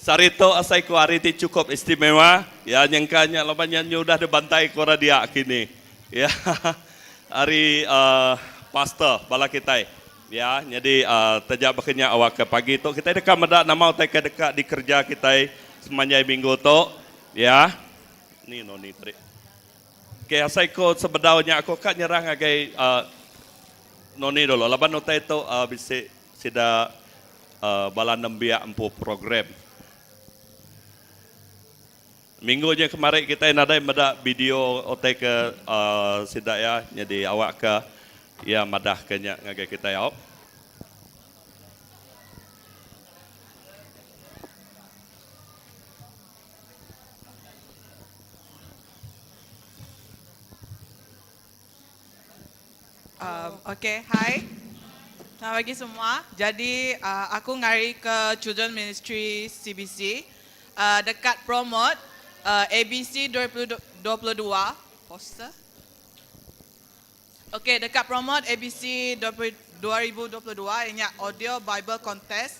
Sehari tu asai ku hari ti chukup istimewa. Ya nyengka nya laban nya nyu udah dibantai ku orang dia kini. Ya ari uhh pastor bala kitai. Ya nyadi uhh taja baka nya awakka pagi tu kitai deka meda nama utai ke deka dikereja kitai semanjai minggu tu. Ya. Ni noni tadi. Okey asai ku sebedau nya aku ka nyerah ngagai uhh noni dulu laban utai tu uhh bisi sida bala nembiak empu program. Minggu nya kemari kitai nadai meda video utai ke sida iya nyadi awakka iya madahka nya ngagai kitai au. Um, okay, hi. Selamat pagi semua. Jadi uh, aku ngari ke Children Ministry CBC uh, dekat promote uh, ABC 2022 poster. Okay, dekat promote ABC 2022 ianya Audio Bible Contest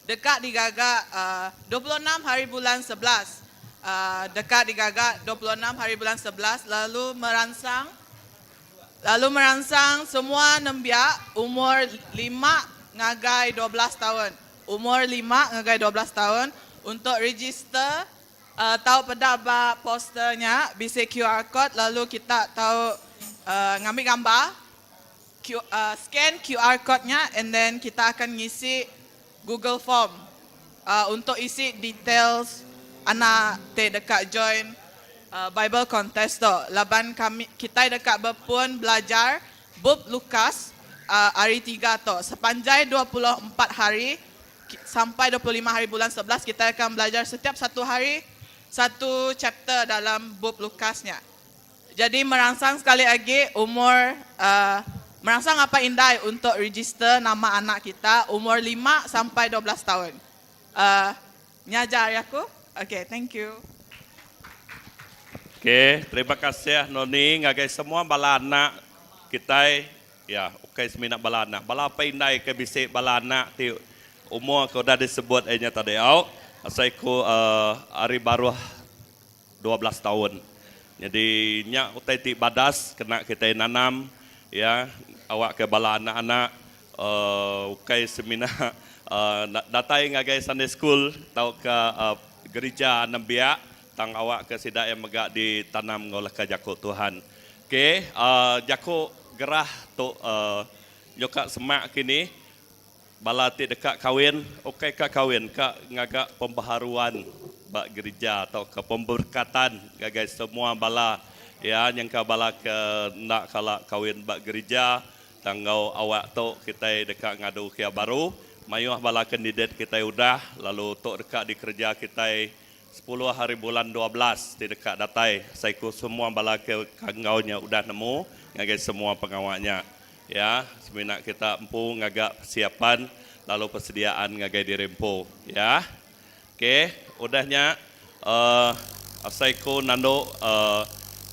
dekat digaga uh, 26 hari bulan 11. Uh, dekat digaga 26 hari bulan 11 lalu meransang Lalu meransang semua nembiak umur lima ngagai 12 taun, umur lima ngagai 12 taun untuk register tau peda ba poster nya bisi QR code lalu kita tau ngambi gambar scan QR code nya and then kita akan ngisi Google Form untuk isi details anak ti deka join Bible Contest tu laban kami kitai deka bepun belajar bup Lukas hari tiga tu sepanjai 24 hari sampai 25 hari bulan 11 kitai akan belajar setiap satu hari satu chapter dalam bup Lukas nya. Jadi meransang sekali agi umur meransang apai indai untuk register nama anak kita umur lima sampai 12 taun. Nya aja ari aku. Okay, thank you. Okay, terima kasih Noni ngagai semua bala anak kitai ya ukai semina bala anak bala apai indai ke bisi bala anak ti umur ke udah disebut iya nya tadi au asai ku ari baruh 12 taun. Nyadi nya utai ti badas kena kitai nanam iya awakka bala anak-anak ukai semina datai ngagai Sunday School tauka gerija nembiak tang awakka sida iya mega ditanam enggau leka jaku Tuhan. Okey jaku gerah tu nyuka semak kini. Bala ti deka kawin ukai ka kawin ka ngaga pembaharuan ba gerija tauka pemberkatan ngagai semua bala iya nyengka bala ke enda kala kawin ba gerija tang enggau awak tu kitai deka ngadu ke iya baru mayuh bala kandidat kitai udah lalu tu deka dikereja kitai 10 hari bulan 12 ti deka datai seiku semua bala ke enggau nya udah nemu ngagai semua pengawa nya. Ya, semina kita empu ngaga persiapan lalu persediaan ngagai diri empu. Ya. Okey, udah nya uhh asai ku nandu uhh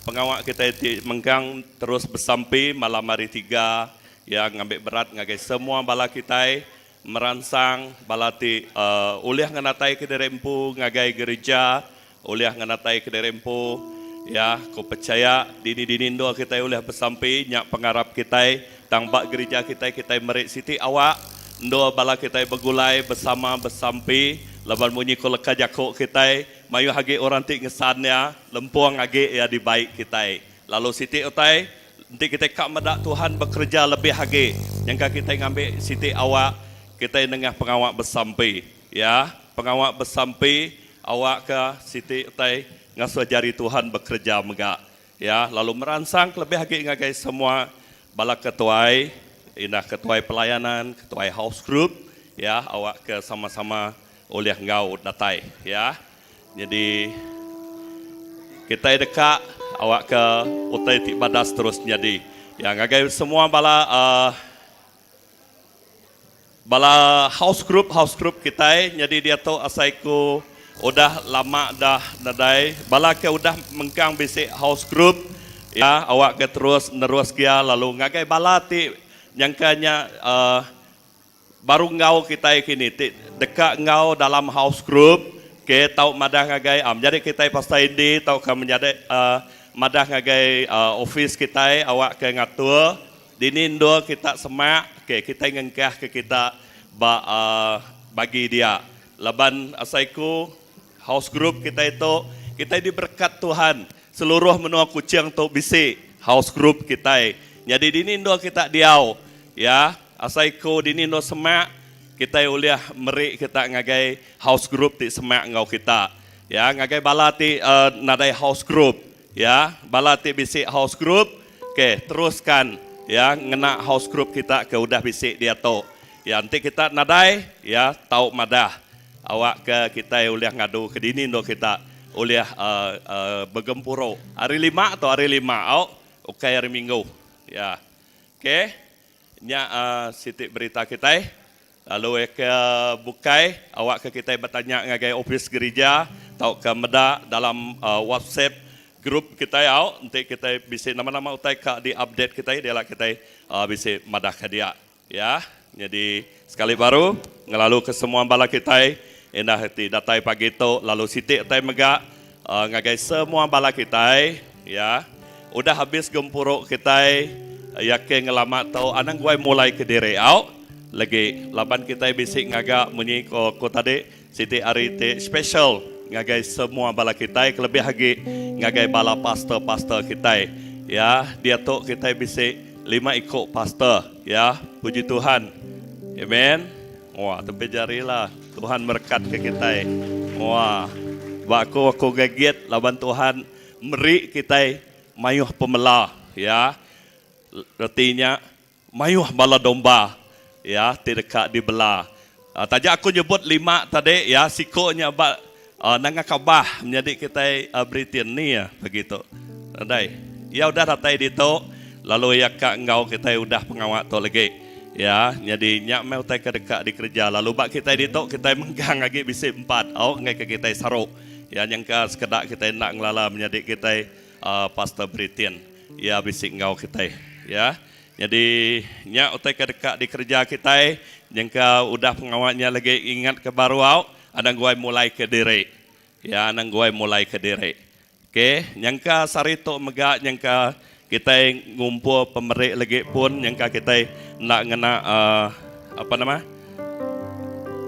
pengawa kitai ti mengkang terus besampi malam hari tiga ya ngambi berat ngagai semua bala kitai meransang bala ti uhh ulih ngenataika diri empu ngagai gerija Ulih ngenatai kediri empu, ya, ku pechaya dini-dini endur kitai ulih besampi nya pengarap kitai, tang ba gerija kitai kitai meri siti awak endur bala kitai begulai besama besampi laban munyi ku leka jaku kitai mayuh agi orang ti ngesan iya lempung agi iya dibai kitai lalu siti utai enti kitai ka meda Tuhan bekereja lebih agi nyangka kitai ngambi siti awak kitai nengah pengawa besampi. Ya, pengawa besampi awakka siti utai ngasuh jari Tuhan bekereja mega. Ya, lalu meransang kelebih agi ngagai semua bala ketuai, indah ketuai pelayanan, ketuai house group, ya, awakka sama-sama ulih enggau datai. Ya, nyadi kitai deka awakka utai ti badas terus nyadi. Ya, ngagai semua bala uhh. Bala house group house group kitai nyadi diatu asai ku udah lama dah nadai bala ke udah mengkang bisi house group iya awak ke terus nerus gia lalu ngagai bala ti nyangka nya uhh baru enggau kitai kini ti deka enggau dalam house group. Okay, tau madah ngagai uh, menyadi kitai Pastor Andy tauka menyadi uh, madah ngagai uh, office kitai awak ke ngatur dini endur kita semak, okay, kitai ngengkah ke kita ba uh, bagi dia. Laban asaiku house group kitai tu, kitai diberkat Tuhan. Seluruh menua Kuching tu bisi house group kitai. Nyadi dini endur kita diau, ya, asaiku dini endur semak, kitai ulih meri kita ngagai house group ti semak enggau kita. Ya, ngagai bala ti uh, nadai house group, ya, bala ti bisi house group, okay, teruskan ya ngena house group kita ke udah bisi dia tu. Ya, nanti kita nadai, ya, tau madah awak ke kita ulih ngadu ke dini endur kita ulih uh, uh, bergempuru. Hari lima atau hari lima, oh, okay hari Minggu. Ya. Okay. Nya uh, siti berita kita. Lalu ke bukai awak ke kita bertanya ngagai office gereja atau ke meda dalam uh, WhatsApp group kita au nanti kita bisa nama-nama utai ka di update kita dia lah kita uh, bisa madah ke dia ya. Jadi sekali baru ngelalu ke semua bala kita indah ti datai pagi tu lalu siti utai mega uh, ngagai semua bala kita ya. Udah habis gempuru kita ya ke ngelama tau anang guai mulai ke diri au lagi laban kita bisi ngaga munyi ko, ko tadi siti hari ti special ngagai semua bala kita kelebih lagi ngagai bala pastor-pastor kita ya. Dia tu kita bisi 5 ikut pastor ya, puji Tuhan, amen. Wah, tepi jari lah Tuhan berkat ke kita. Wah, ba aku aku gagit laban Tuhan meri kita mayuh pemela ya, retinya mayuh bala domba ya tidak dibela. Uh, tadi aku nyebut 5 tadi ya, sikonya ba uh, nanga kabah menjadi kita uh, Britain ni ya begitu. Nadai. Ya udah datai ditu lalu ya ka engau kita udah pengawak tu lagi. Ya, jadi nyak mau utai ke dekat dikerja lalu bak kita ditu kita menggang lagi bisi 4. Oh, ngai ke kita saruk. Ya nyangka sekedak kita nak ngelala menjadi kita uh, Pastor Britain. Ya bisi engau kita ya. Jadi nyak utai ke dekat dikerja kita nyangka udah pengawaknya lagi ingat ke baru au anang guai mulai ke diri. Ya anang guai mulai ke diri. Okey, nyangka sari tu mega nyangka kita ngumpul pemerik lagi pun nyangka kita nak ngena uh, apa nama?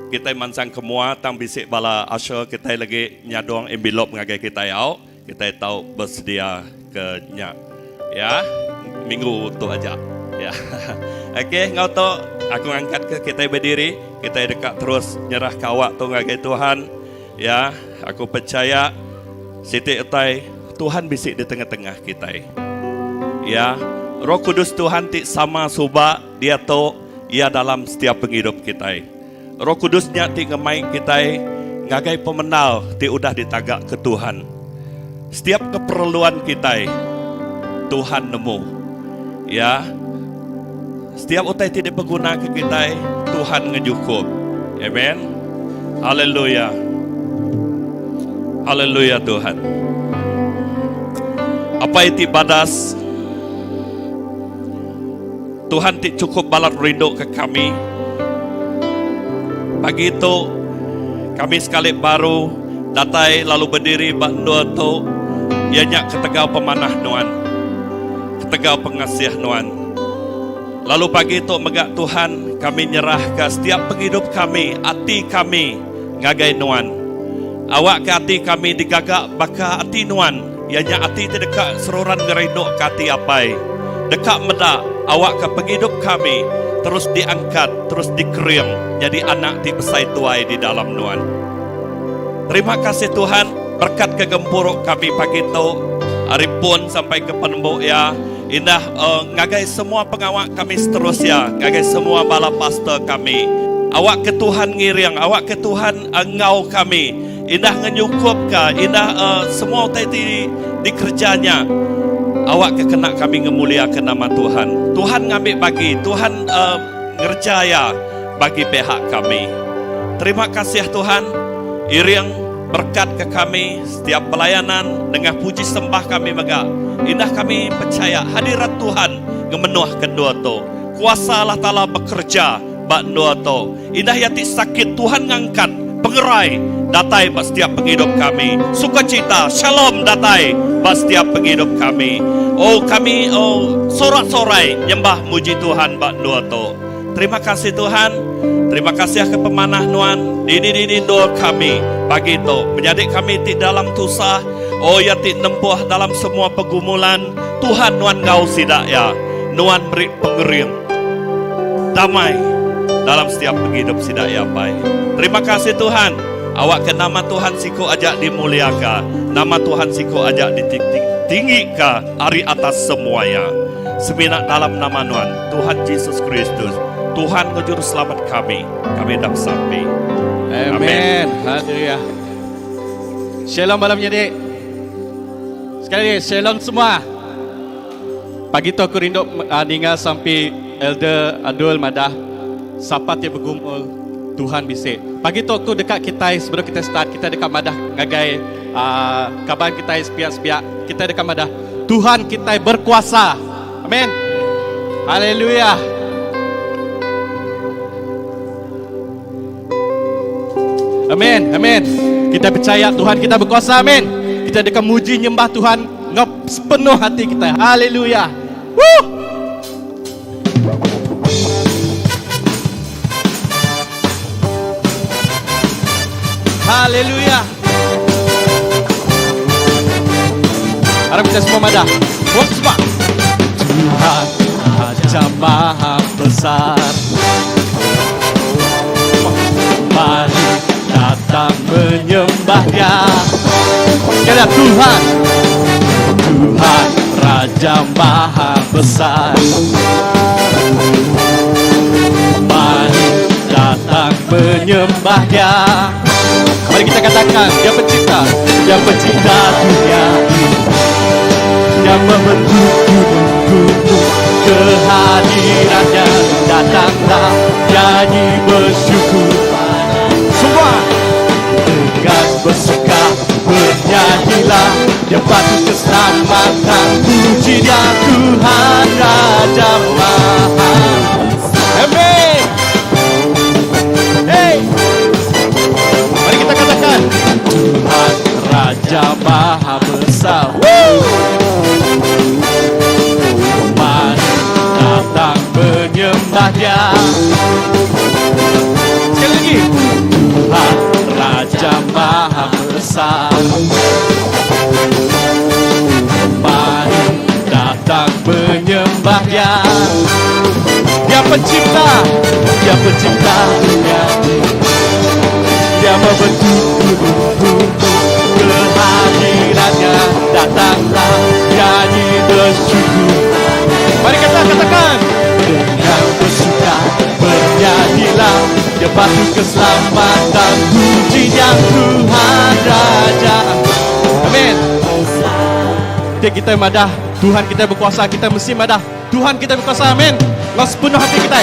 Kita mansang ke mua tang bisik bala usher kita lagi nyadong envelope ngagai kita au, kita tahu bersedia ke nyak. Ya, minggu tu aja. Ya. Okey, ngau tu aku angkat ke kita berdiri, kita dekat terus nyerah kawak tu ngagai Tuhan. Ya, aku percaya siti utai Tuhan bisik di tengah-tengah kita. Ya, Roh Kudus Tuhan ti sama suba dia tu ia dalam setiap penghidup kita. Roh Kudusnya ti ngemai kita ngagai pemenal ti udah ditagak ke Tuhan. Setiap keperluan kita Tuhan nemu. Ya. Setiap utai tidak berguna ke kita Tuhan ngejukup. Amen. Haleluya. Haleluya Tuhan. Apa itu badas? Tuhan ti cukup balat rindu ke kami. Pagi itu kami sekali baru datai lalu berdiri bak dua tu ianya ketegal pemanah nuan. Ketegal pengasih nuan. Lalu pagi itu megak Tuhan kami nyerah ke setiap penghidup kami, ati kami ngagai nuan. Awak ke ati kami digagak baka ati nuan, ianya ati ti dekat seruran ngerinduk ke ati apai. Dekat medak awak ke penghidup kami terus diangkat, terus dikering jadi anak ti besai tuai di dalam nuan. Terima kasih Tuhan, berkat kegempuruk kami pagi tu, hari pun sampai ke penembuk ya. Indah uh, ngagai semua pengawak kami seterusnya, ngagai semua bala pastor kami. Awak ke Tuhan ngiring, awak ke Tuhan engau kami. Indah ngenyukup ka, indah uh, semua utai di, dikerjanya. Awak ke kena kami ngemuliakan nama Tuhan. Tuhan ngambil bagi, Tuhan uh, ngerjaya bagi pihak kami. Terima kasih Tuhan, iring berkat ke kami setiap pelayanan dengan puji sembah kami mega. Indah kami percaya hadirat Tuhan ngemenuh kedua tu. Kuasa Allah Ta'ala bekerja bak dua tu. Indah yati sakit Tuhan ngangkat. Pengerai datai ba setiap pengidup kami. Sukacita, shalom datai ba setiap pengidup kami. Oh kami oh sorak-sorai nyembah muji Tuhan ba endur tu. Terima kasih Tuhan. Terima kasih ke pemanah nuan dini-dini endur kami pagi tu. Menyadi kami ti dalam tusah, oh iya ti nempuh dalam semua pergumulan, Tuhan nuan enggau sida iya. Nuan meri pengering. Damai dalam setiap pengidup sida iya Apai. Terima kasih Tuhan. Awakka nama Tuhan siku aja dimuliaka, nama Tuhan siku aja ditingika ari atas semua iya. Semina dalam nama Nuan, Tuhan Jesus Kristus, Tuhan enggau Juruselamat kami, kami enda besampi. Amen. Amen. Haleluya. Shalom bala menyadi. Sekali lagi, shalom semua. Pagi tu aku rindu ninga sampi Elder Adul madah sapa ti begumul Tuhan bisi. Pagi tu aku deka kitai sebedau kitai start kitai deka madah ngagai kaban kitai sepiak-sepiak kitai deka madah Tuhan kitai berkuasa. Amen. Haleluya. Amen. Amen. Kita percaya Tuhan kita berkuasa. Amen. Kita deka muji nyembah Tuhan enggau sepenuh hati kita. Haleluya. Woo! Haleluya. Harap kita semua madah. Wop semua. Tuhan Raja Maha Besar. Mari datang menyembah Dia. Sekali lagi, Tuhan. Tuhan Raja Maha Besar. Mari datang menyembah Dia. Mari kita katakan, Dia pencipta, Dia pencipta dunia ini. Dia membentuk gunung-gunung kehadirannya datanglah nyanyi bersyukur semua dengan bersuka bernyanyilah dia batu keselamatan puji dia Tuhan Raja Maha Amin Hey Mari kita katakan Tuhan Raja Maha Besar Woo! Mari datang menyembah Dia Sekali lagi Tuhan Raja Maha Besar Mari datang menyembah Dia Dia pencipta Dia pencipta dunia Dia membentuk gunung-gunung Kehadirannya datanglah Nyanyi bersyukur Mari kita katakan Dengan bersuka bernyanyilah Dia batu keselamatan Puji dia Tuhan Raja Amin Tiap kita madah Tuhan kita berkuasa Kita mesti madah Tuhan kita berkuasa Amin Dengan sepenuh hati kita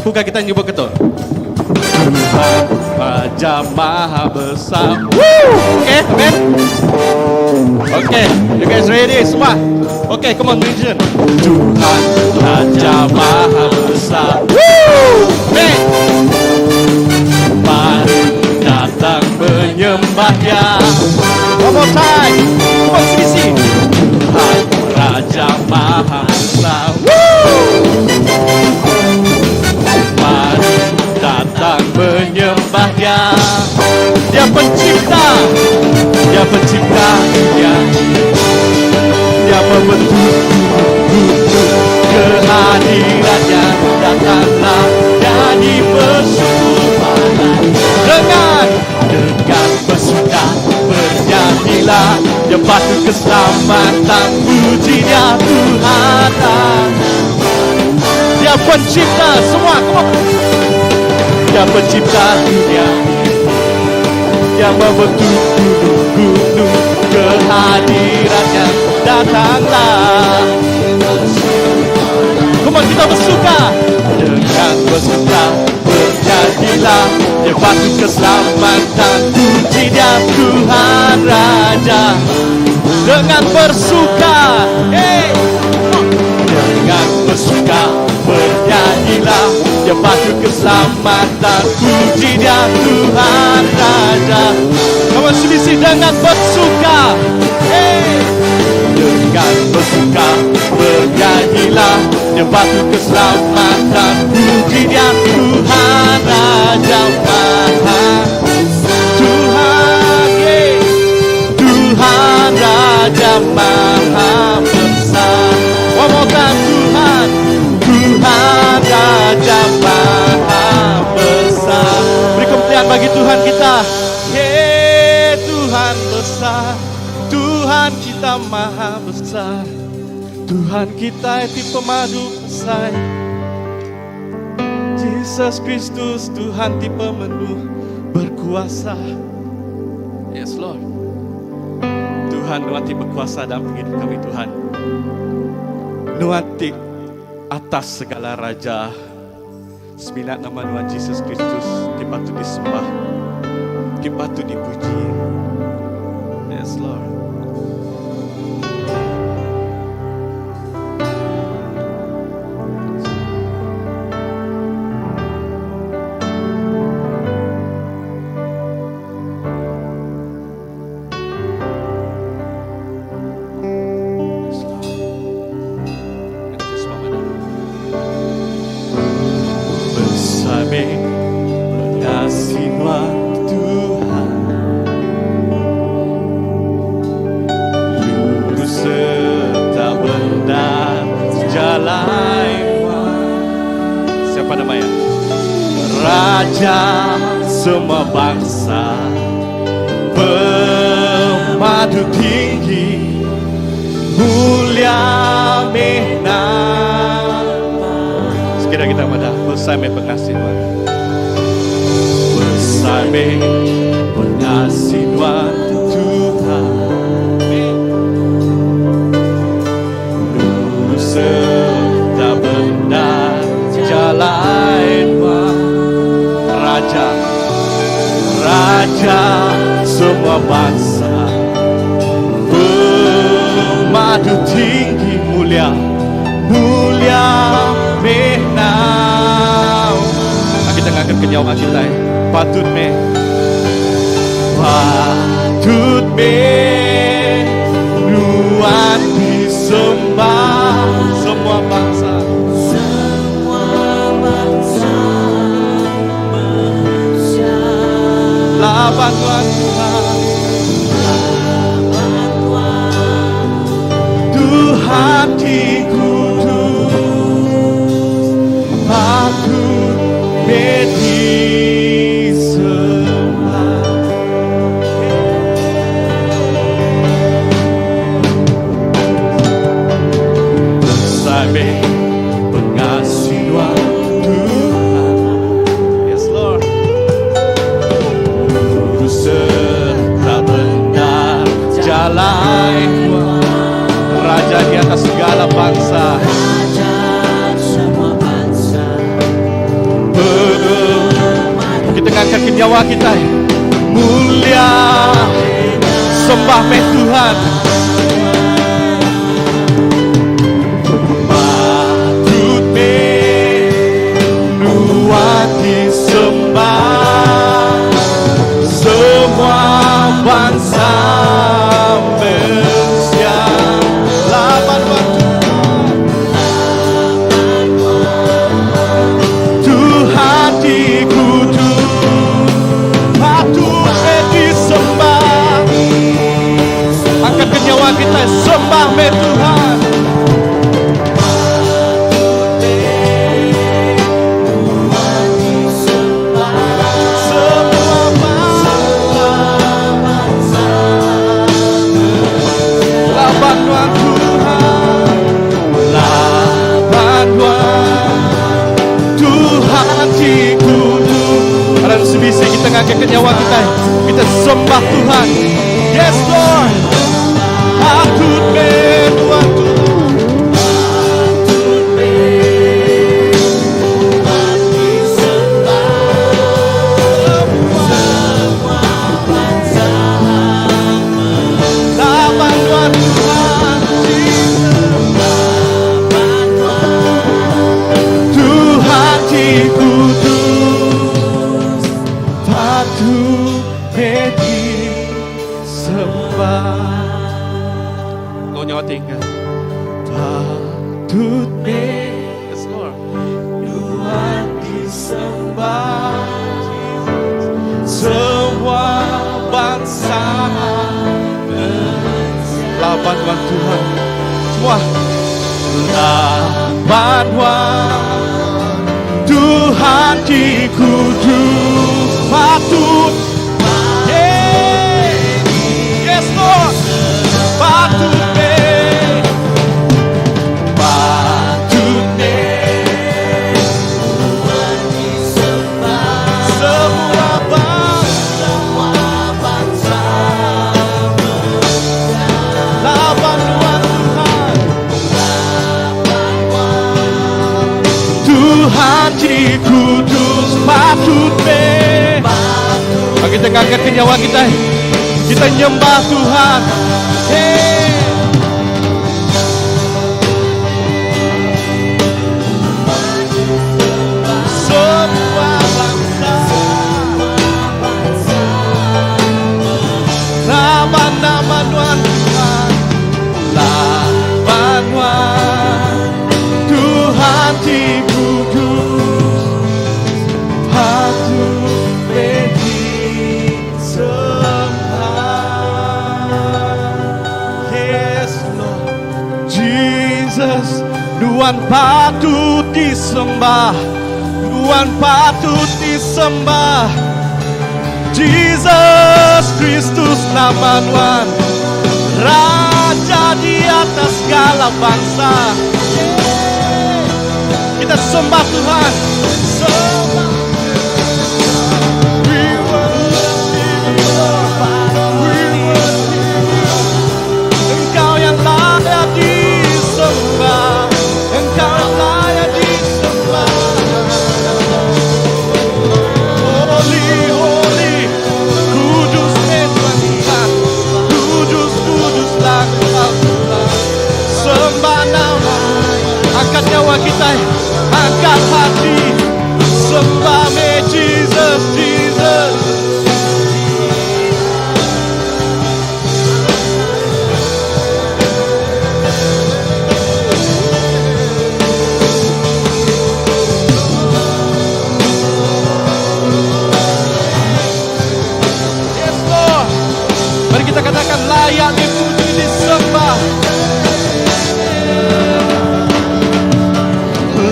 Bukan kita nyebut ketul Tuhan Raja Maha Besar Woo! Okay, amin Okay, you guys ready semua? Okay, come on, musician. Tuhan Raja Maha Besar. Woo! Amen. Mari datang menyembah Dia. One more time. Come on, CBC. Tuhan Raja Maha Besar. Woo! Mari datang menyembah Dia. Dia pencipta, Dia pencipta dunia. Dia membentuk gunung kehadirannya datanglah nyanyi bersyukur dengan dengan bersuka bernyanyilah Dia batu keselamatan puji dia Tuhan Dia pencipta semua come on. Dia pencipta dunia Dia membentuk gunung-gunung kehadirannya datanglah Come on kita bersuka Dengan bersuka bernyanyilah Dia batu keselamatan Puji dia Tuhan Raja Dengan bersuka hey. Dengan bersuka bernyanyilah Dia batu batu keselamatan Puji dia Tuhan Raja Kawan sebisi dengan bersuka Hey! Dengan bersuka bernyanyilah Dia batu keselamatan Puji dia Tuhan Raja Maha Tuhan yeah. Tuhan Raja Maha Besar One more time Tuhan Tuhan Raja Maha Besar Beri kemuliaan bagi Tuhan kita Hey Tuhan besar Tuhan kita Maha Besar Tuhan kita ti pemadu besai Jesus Kristus Tuhan ti pemenuh berkuasa Yes Lord Tuhan nuan ti bekuasa dalam pengidup kami Tuhan Nuan ti atas segala raja Semina nama nuan Jesus Kristus ti patut disembah ti patut dipuji Yes Lord. Besar meh pengasih nuan Tuhan Lurus serta benar jalai nuan Siapa namanya? Raja semua bangsa Pemadu tinggi Mulia meh nama Sekira kita madah Besar meh pengasih nuan Besar meh pengasih nuan Tuhan Lurus serta benar jalai nuan Raja Raja semua bangsa Pemadu tinggi mulia Mulia meh nama Kita ngangkat ke nyawa kita eh. Patut meh Patut meh Nuan disembah Semua bangsa Semua bangsa manusia Laban Tuhan Tuhan Laban Tuhan Tuhan ti kudus Patut meh disembah Besar meh pengasih nuan Tuhan Yes Lord Lurus serta benar jalai Tuhan Raja di atas segala bangsa Raja semua bangsa Kita ngangkat ke nyawa kita Mulia Sembah meh Tuhan Patut meh Nuan disembah Semua bangsa manusia Laban waktu Tuhan ti kudus Patut meh disembah Angkat ke nyawa kita Sembah meh Tuhan Semua bangsa Laban nuan Tuhan Laban nuan Tuhan ti kudus Dalam sebisa kita ngangkat ke nyawa kita Kita sembah Tuhan Yes Lord Patut meh Tuhan Tuhan Laban nuan Tuhan Jesus Tuhan ti kudus. Patut meh Yes Lord Nuan disembah Semua bansa Laban nuan Tuhan Semua Laban nuan Tuhan ti kudus Patut Yeah Yes Lord Patut meh Patut meh Semua bangsa Laban nuan Tuhan Tuhan ti kudus patut meh Kita ngangkat ke nyawa kita Kita nyembah Tuhan Hey. Semua bangsa Laban nama Nuan Tuhan Laban Nuan Tuhan ti kudus Patut meh disembah Yes Lord Jesus Nuan patut disembah Nuan patut disembah Jesus Kristus nama Nuan Raja di atas segala bangsa Yeah. Kita sembah Tuhan Sembah We worship you, Lord. We worship you. Engkau yang layak disembah Engkau yang layak disembah Holy, holy Kudus Tuhan Kudus, kuduslah Engkau Tuhan Sembah nama Angkat nyawa kita Angkat hati Sembah me Jesus, Jesus Yes Lord Mari kita katakan layak dipuji disembah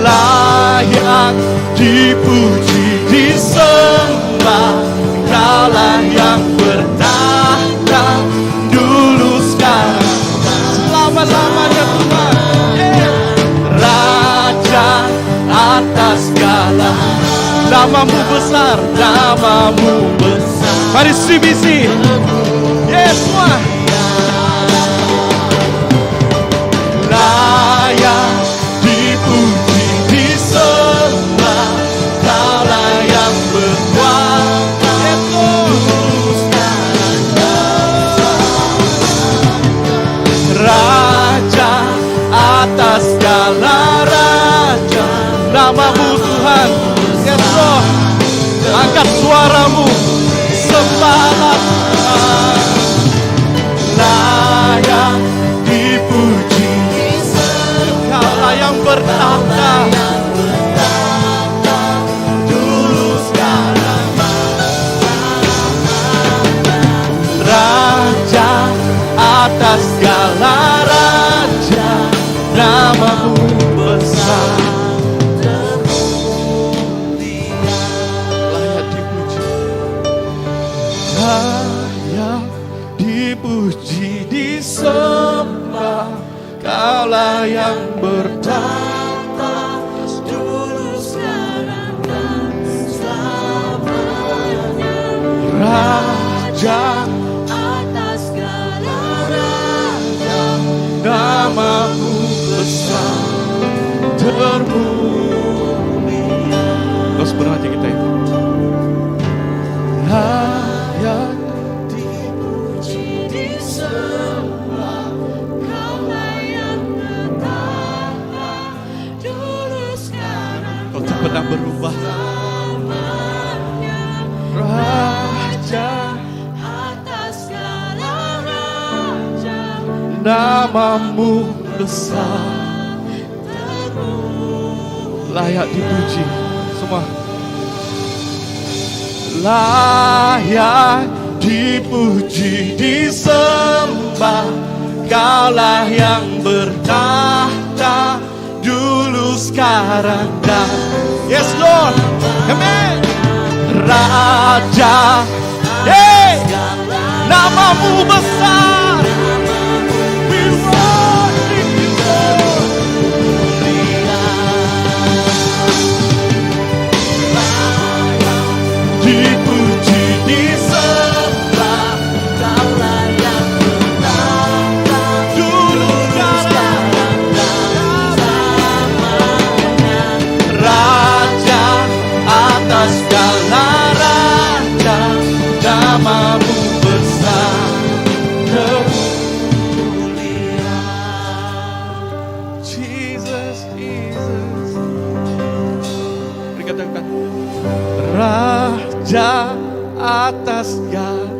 Layak dipuji disembah Kaulah yang bertahta dulu sekarang selama-lamanya Tuhan Yeah. Raja atas segala Namamu besar, namamu besar Mari CBC Yes semua Layak dipuji disembah Kaulah yang berkuasa Yes Lord Raja atas segala raja Namamu Tuhan Yes Lord Angkat suaramu Sembahlah Tuhan Layak dipuji Kaulah yang bertahta Dulu sekarang Raja atas segala raja Namamu besar Layak dipuji Layak dipuji disembah Kaulah yang bertahta Dulu sekarang dan selamanya Raja atas segala raja Namamu besar termulia Terus berhati kita itu Layak dipuji disembah Kaulah yang bertahta dulu sekarang Kau tak pernah berubah selamanya Raja atas segala raja Namamu besar. Layak dipuji semua. Layak dipuji disembah Kaulah yang bertahta dulu sekarang dan Yes Lord Amen Raja Hey Namamu besar We worship you Lord Dipuji disembah Dulu sekarang Raja atas segala raja Namamu besar termulia Jesus, Jesus Dikatakan Raja atas segala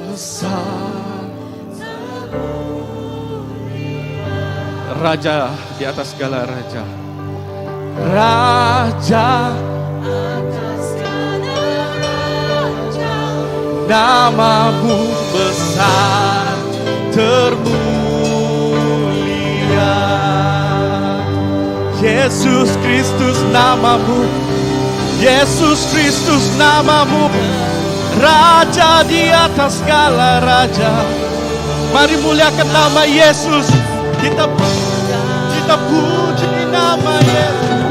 besar Raja di atas segala raja Raja Namamu besar termulia Yesus Kristus namamu Yesus Kristus namamu Raja di atas segala raja Mari muliakan nama Yesus Kita kita puji nama Yesus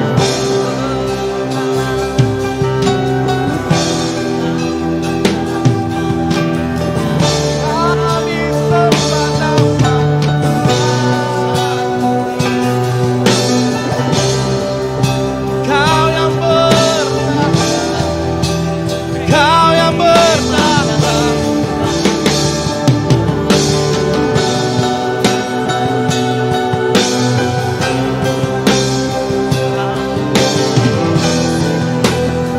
Kami sembah nama Kau yang bertahta Kau yang bertahta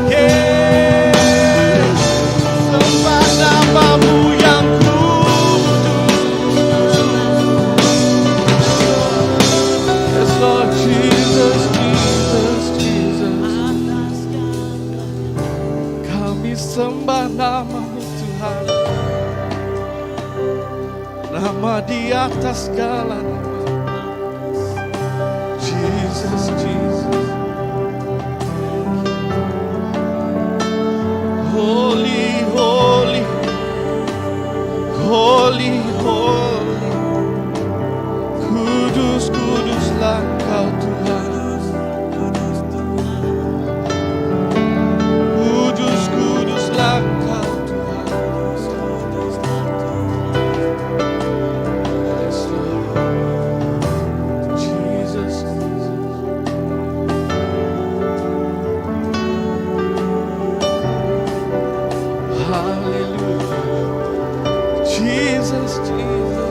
Yeah. Sembah namamu yang kudus. Yes, Lord Jesus, Jesus, Jesus. Kami sembah namamu Tuhan. Nama di atas segala nama. Jesus, Jesus. Holy, holy, holy, holy. Kudus, kuduslah kau Tuhan. Kudus, kuduslah kau Tuhan. Yes, Lord. Jesus, Jesus. Hallelujah. Jesus, Jesus.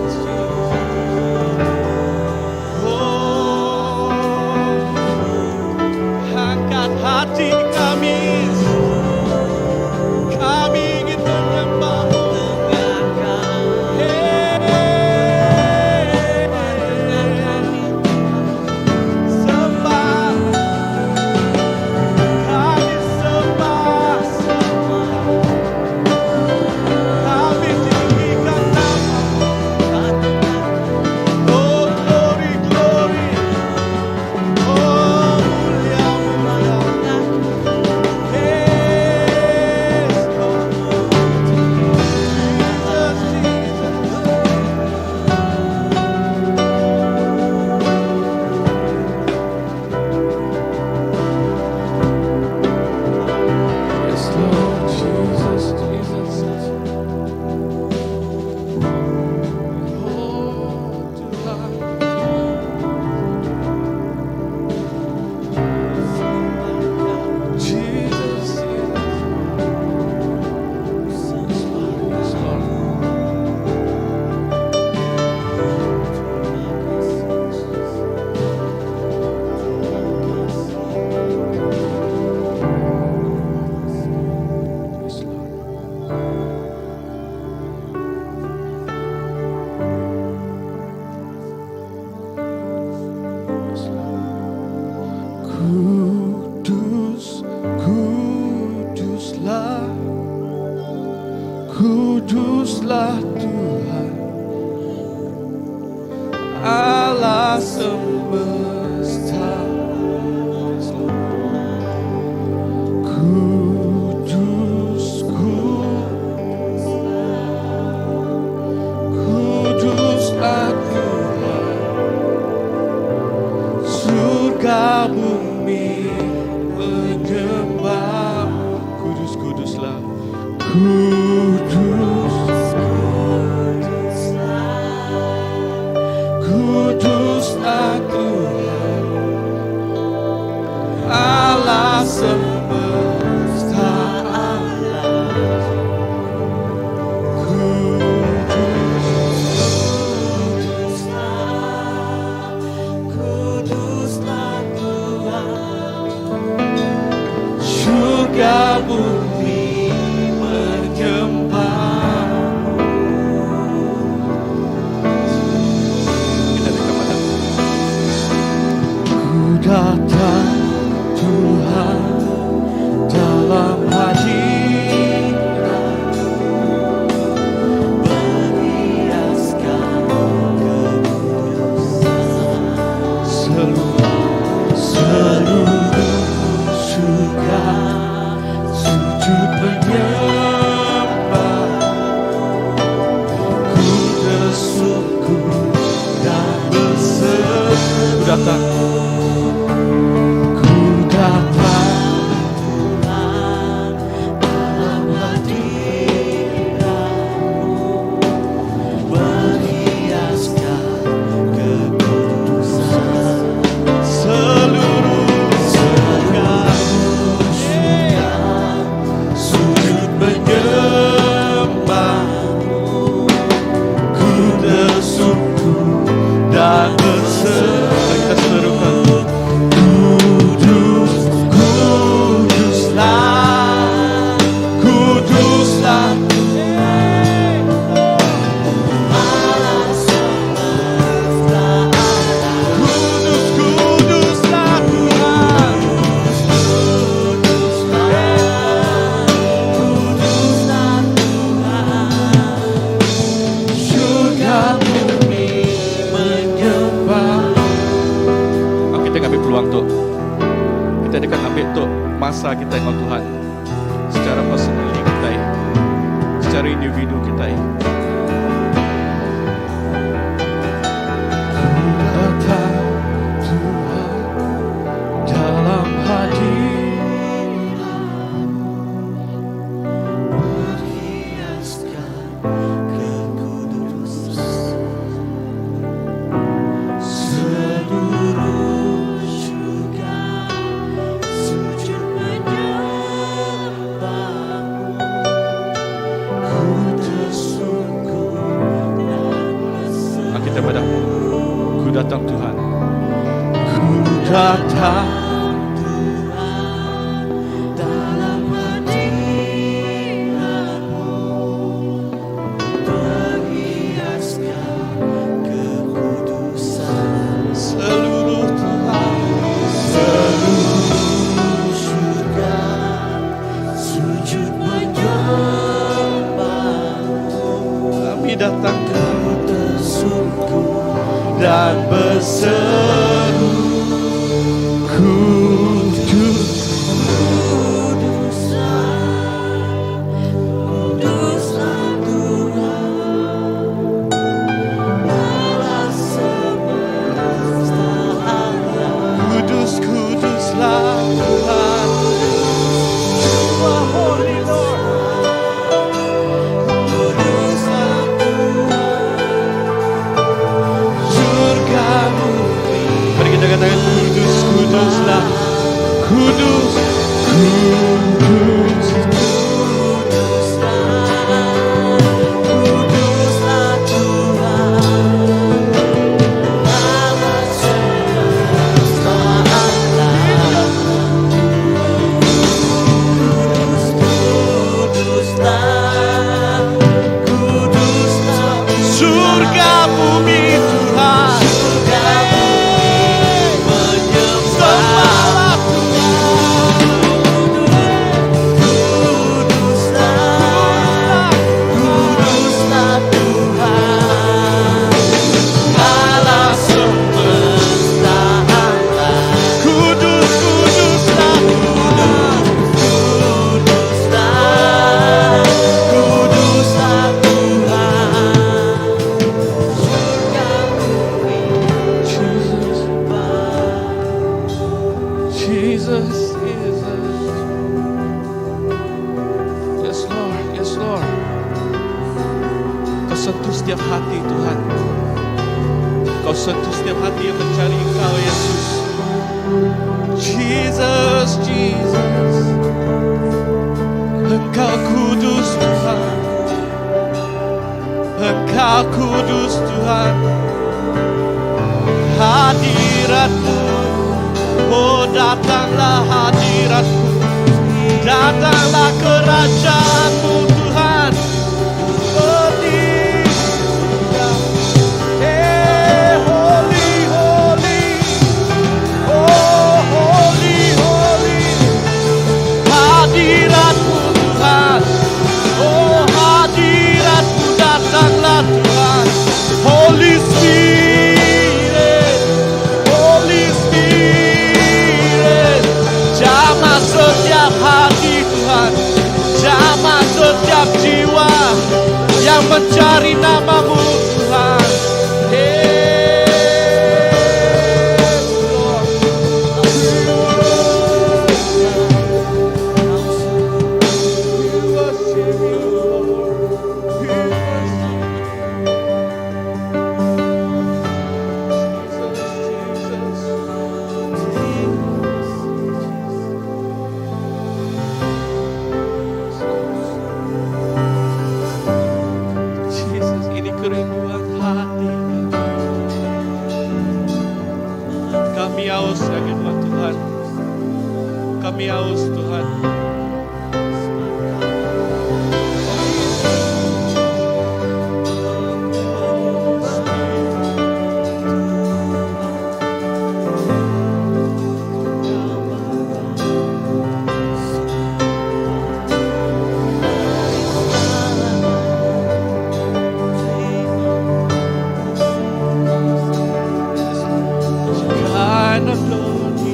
Kuduslah Tuhan Allah semesta. Kudus, Kuduslah Tuhan. Surga bumi menyembah. Kudus, kuduslah. Kudus, Kuduslah Tuhan Allah semesta alam. Kudus, Kuduslah Tuhan. Surga bumi menyembah. Kita dekat mana? Ku datang Tuhan dalam hadirat Berhiaskan kekudusan. Seluruh seluruh surga sujud menyembah. Ku tersungkur dan berseru. Ku datang, ku datang Tuhan dalam hadirat-Mu, berhiaskan kekudusan. Seluruh surga sujud menyembah. Ku tersungkur dan berseru. Mari kita serukan. Kudus, kuduslah, kuduslah. Allah semesta alam. Kudus, kuduslah Tuhan. Kuduslah, kuduslah Tuhan. Surga bumi menyembah. Oh, kita ambil peluang tu. Kita dekat ambil tu masa kita dengan Tuhan. Secara personally kita, secara individu kita. Ku datang Tuhan dalam hadirat. Berhiaskan kekudusan. Seluruh surga sujud menyembah-Mu. Ku tersungkur dan Ah, kita pada Ku datang Tuhan. Ku datang Tuhan dalam hadirat-Mu, berhiaskan kekudusan. Seluruh Tuhan, seluruh Surga sujud menyembah-Mu. Kami datang Ku tersungkur dan berseru. Kudus, Kuduslah, kuduslah Tuhan Allah semesta alam. Kudus, kuduslah Tuhan. You are holy, Lord. Kuduslah Tuhan. Surga bumi. Mari kita katakan kudus, kuduslah. Kudus, kudus. Kuduslah, kuduslah Tuhan Allah semesta alam. Kudus, kuduslah, kuduslah. Surga bumi Tuhan. Surga bumi menyembah. Sembahlah Tuhan. Kau sentuh setiap hati yang mencari Engkau, Yesus. Jesus, Jesus. Engkau kudus Tuhan. Engkau kudus Tuhan. Hadiratmu, oh datanglah hadiratmu. Datanglah kerajaanmu Tuhan. Oh di surga. Eh, holy, holy. Oh, holy, holy. Hadiratmu Tuhan. Oh, hadiratmu datanglah Tuhan. Holy Spirit, Holy Spirit, jamah setiap hati Tuhan, jamah setiap jiwa yang mencari namamu Tuhan. Hey, Lord. We worship you, Lord. We worship Jesus, Jesus. Jesus, ini kerinduan hati kami. Kami haus lagi Tuhan Tuhan. Kami haus Tuhan. Shekinah glory.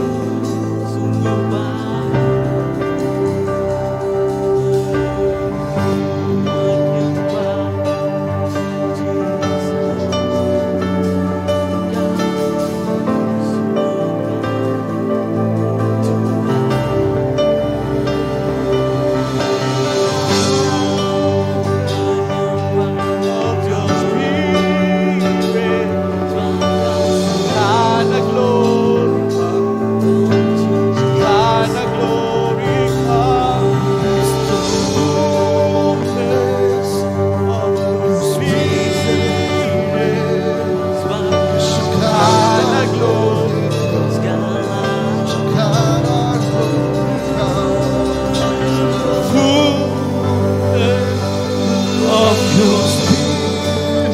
Sungguh baik menyembah Jesus. Semoga Tuhan menyembah Of your spirit. Shekinah glory come. Shekinah glory come. Fullness of your spirit. Shekinah glory. Segala Fullness of your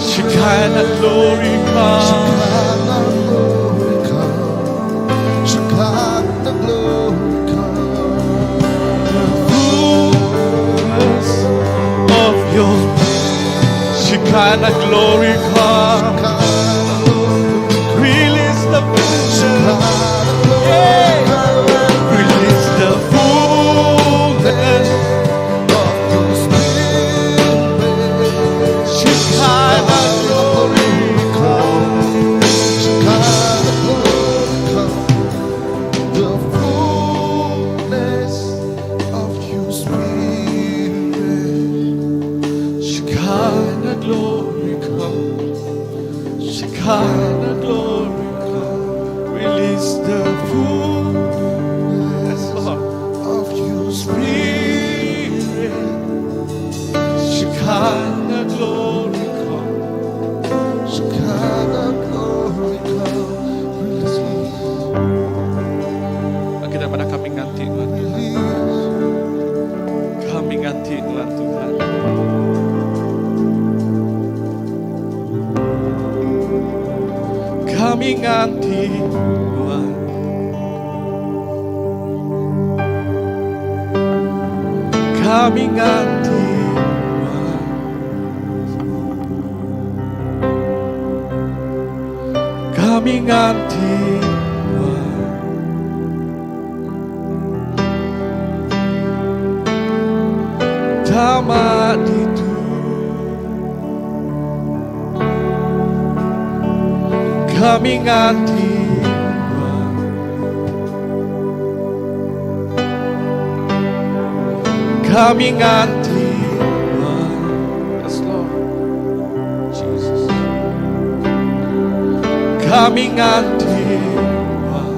Shekinah glory come. Fullness of your Shekinah glory come. Release the vision. Yeah. Release the fullness. Shekinah glory come. The fullness of your spirit. Shekinah glory come. Shekinah glory come. Release the fullness Lord. Of your Spirit. Shekinah glory come. Shekinah glory come. Release, Kita pada kami nganti Tuhan. release. Kami nganti Tuhan Tuhan. Kami nganti Tuhan. Kami nganti Tuhan. Kami nganti Tuhan. Tamat itu Kami nganti Tuhan. Kami nganti Tuhan. Yes Lord Jesus. Kami nganti Nuan.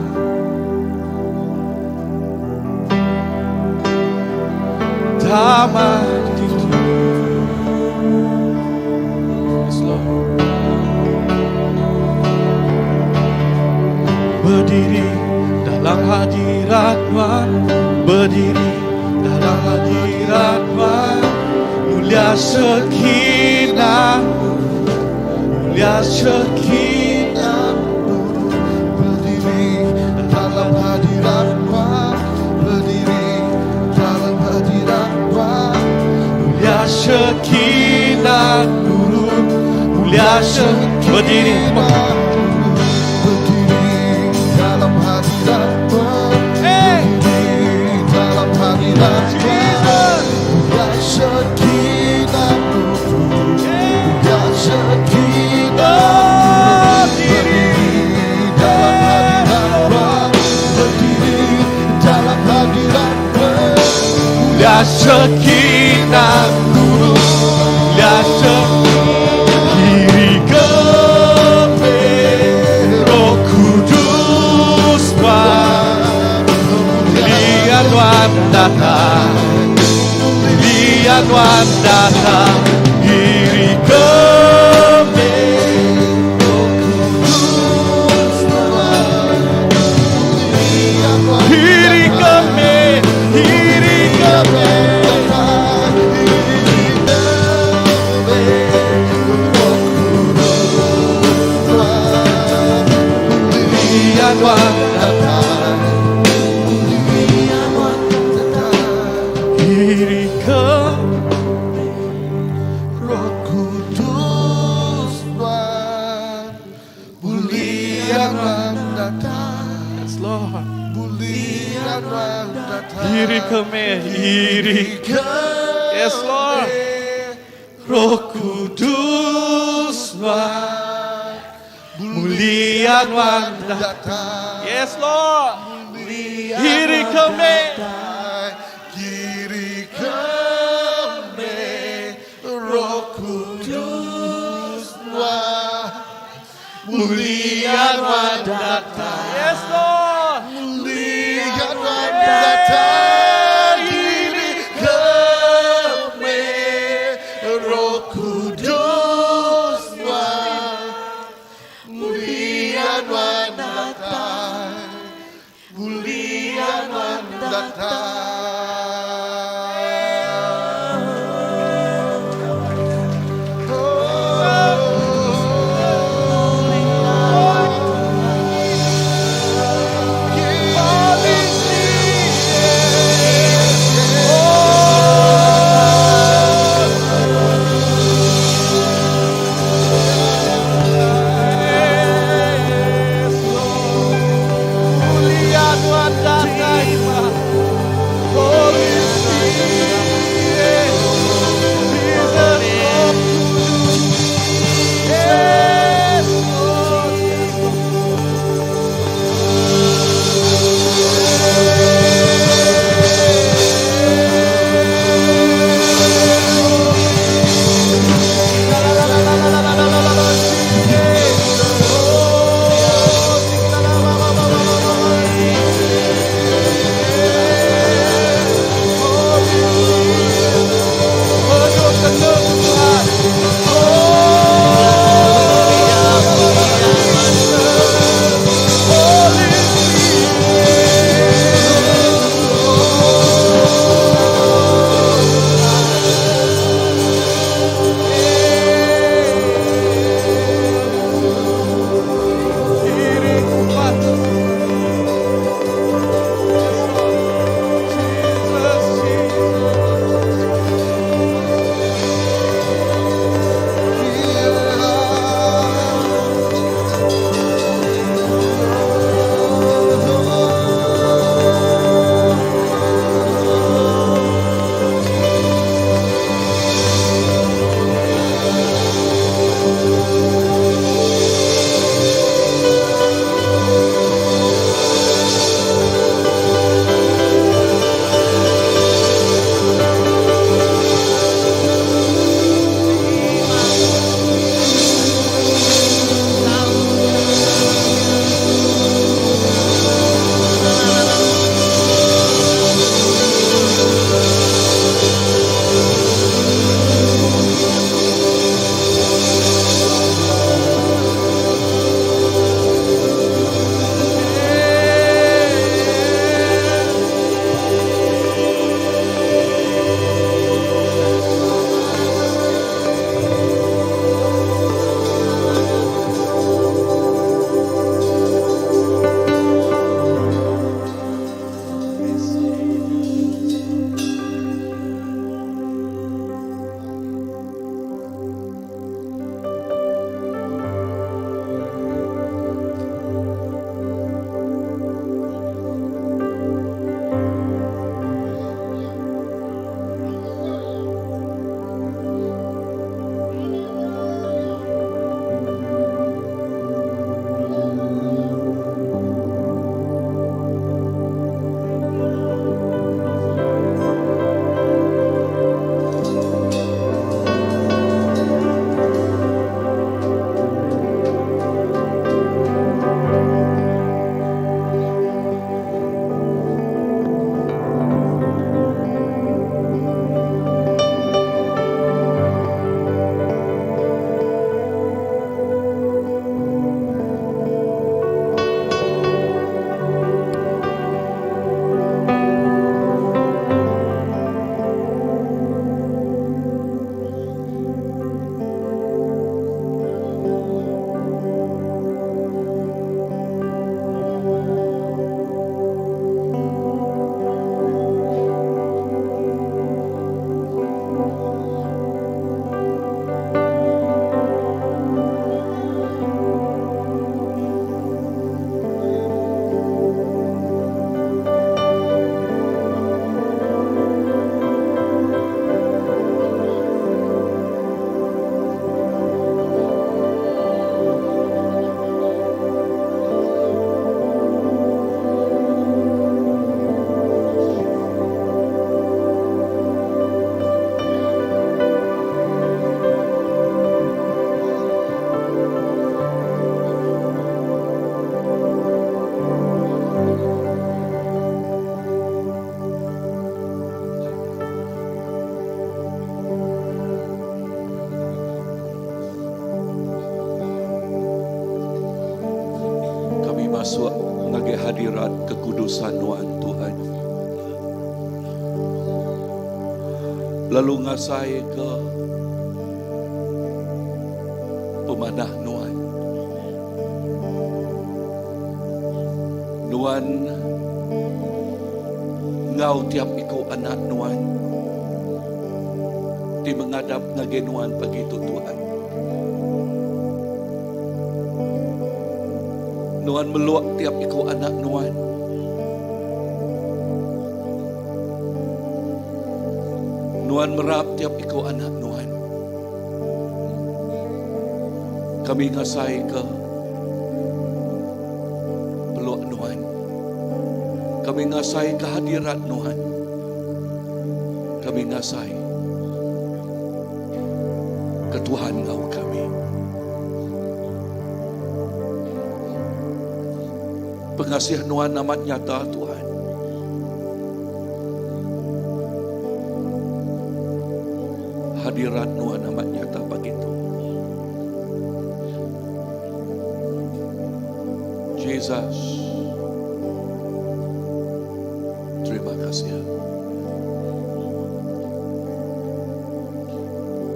Tama ditu. Yes, Lord. Berdiri dalam hadirat Tuhan, berdiri dalam hadirat Tuhan, mulia Shekinah, mulia Shekinah. Berdiri dalam hadirat Tuhan, berdiri dalam hadirat Tuhan, Mulia Shekinah turun, mulia Shekinah berdiri. Berdiri dalam hadirat Tuhan, Hey! berdiri dalam hadirat Tuhan, mulia Shekinah turun, mulia Shekinah berdiri dalam hadirat Tuhan, berdiri dalam hadirat Tuhan. Mulia Shekinah turun, mulia Shekinah iri ke Roh Kudus Tuhan, mulia Tuhan datang, mulia Tuhan datang, iri ke Roh Kudus Tuhan, iri kami, iri kami. Mulia Tuhan datang, iri ke Roh Kudus Tuhan, mulia Tuhan datang, Yes, Lord. mulia Tuhan datang, Iri kami, iri Yes, Lord. Roh Kudus Tuhan, mulia Tuhan datang. datang, Yes, Lord. Iri kami, Iri kami, Roh Kudus Tuhan, mulia Tuhan datang. Yes, Lord. Mulia Tuhan datang, iri kami, Roh Kudus Tuhan, mulia Tuhan datang, mulia Tuhan datang. Yes, Lord. Mulia Tuhan datang. masuk ngagai hadirat kekudusan Nuan, Tuhan. Lalu ngasaika pemanah Nuan. Nuan enggau tiap iku anak Nuan ti mengadap ngagai Nuan pagi tu, Tuhan. Nuan meluk tiap iku anak Nuan. Nuan merap tiap iku anak Nuan. Kami ngasaika peluk Nuan. Kami ngasai kehadirat Nuan. Kami ngasai ke Tuhan enggau kami. Pengasih Nuan amat nyata, Tuhan. Hadirat Nuan amat nyata pagi tu. Jesus. Terima kasih.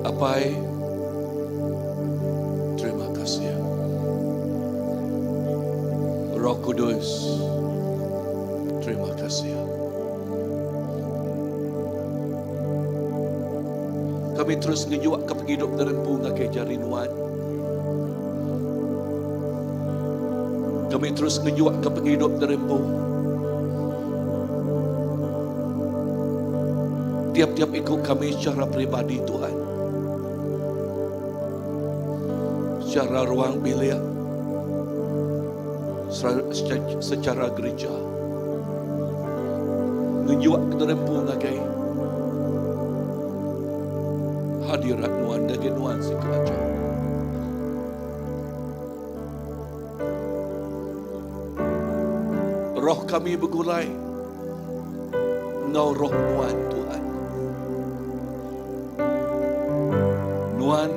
Apai, terima kasih. Roh Kudus, terima kasih. Kami terus ngejuak ke pengidup ngerempu ngagai jari Nuan. Kami terus ngejuak ke pengidup ngerempu. Tiap-tiap ikut kami secara peribadi Tuhan. Secara ruang bilik. Secara, gereja. Ngejuak ke ngerempu ngagai hadirat Nuan ngagai Nuan si aja. Roh kami begulai ngau roh Nuan Tuhan. Nuan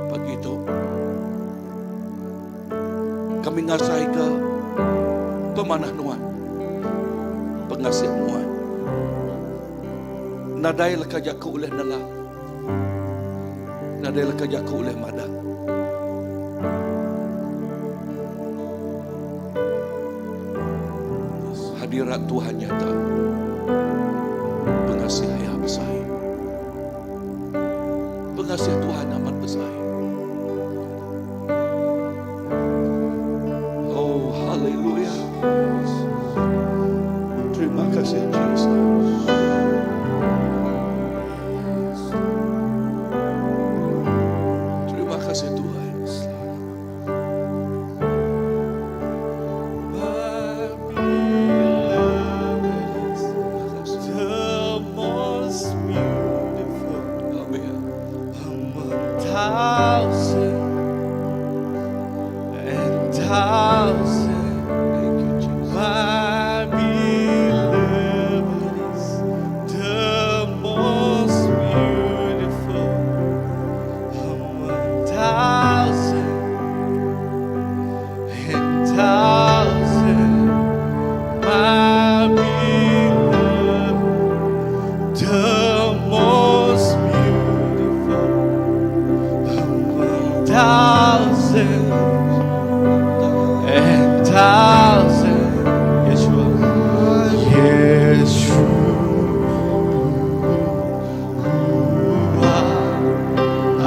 pagi tu kami ngasai ke pemanah Nuan, pengasih Nuan. Nadai leka jaku oleh nelang. Nadai leka jaku oleh madah. Hadirat Tuhan nyata. Pengasih yang besar. Pengasih Tuhan amat besar. Oh, haleluya. Terima kasih Jesus. Terima kasih Tuhan. My beloved is the most beautiful Amin. among thousand and thousand. Thank you Jesus. My beloved is the most beautiful among thousand and thousand. My beloved, the most beautiful among thousand and thousand. Yeshua. Yeshua. Ah, ah,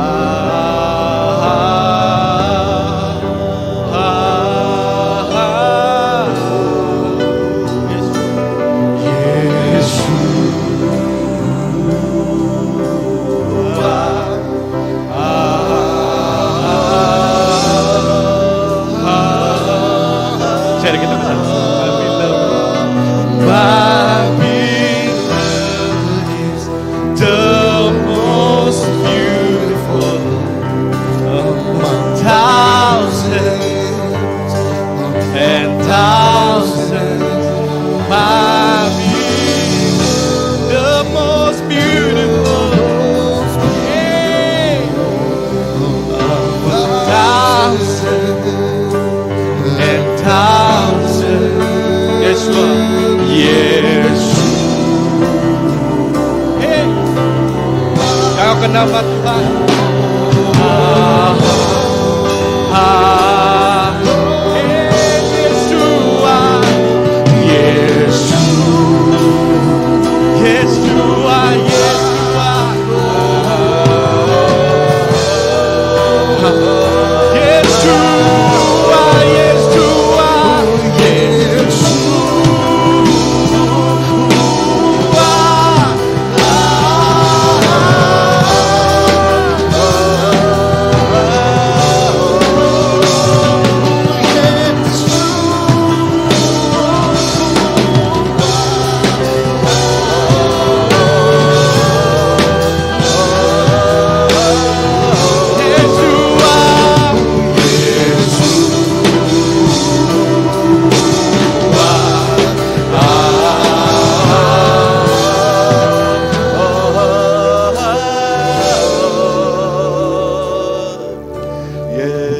ah, ah. Yeshua. Say nama Tuhan. Ah, ah, eh, Yeshua, Yeshua, Yeshua, Yeshua. Yeshua, Yeshua, Yeshua. Yeshua.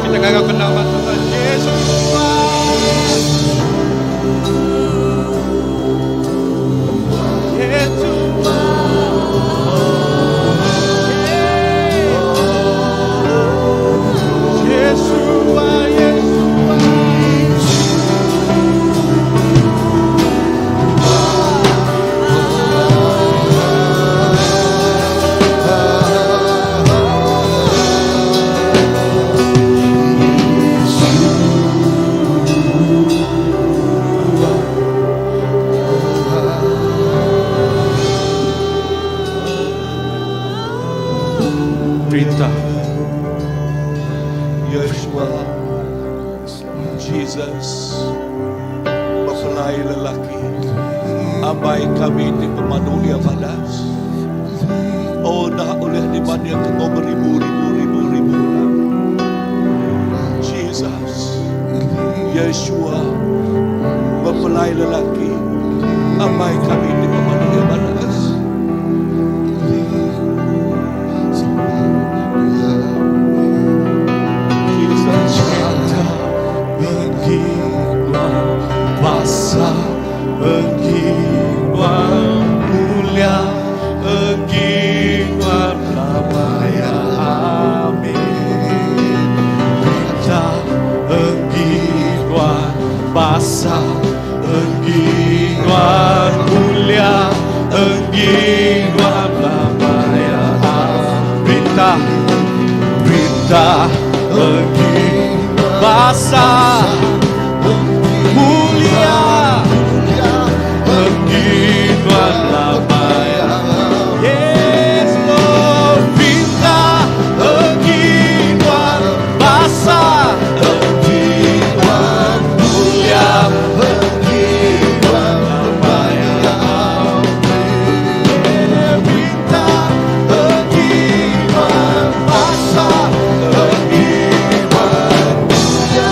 Kita gagau ke nama Tuhan Yesus. Yesus. Yeshua, Yeshua. Perintah Yeshua Jesus mempelai lelaki ambai kami ti pemadu iya badas oh enda ulih dibanding ke enggau beribu ribu ribu ribu orang Jesus Yeshua mempelai lelaki ambai kami ti pemadu iya badas. Jesus Cinta enggi Nuan Basa enggi Nuan Mulia enggi Nuan Lamaya Amin Cinta enggi Nuan Basa enggi Nuan Mulia enggi Nuan Lamaya Amin Perintah Perintah enggi Basa Mulia enggi Nuan lamaya Yes Lord Perintah enggi Nuan Basa enggi Nuan Mulia enggi Nuan lamaya Perintah enggi Nuan Basa enggi Nuan Mulia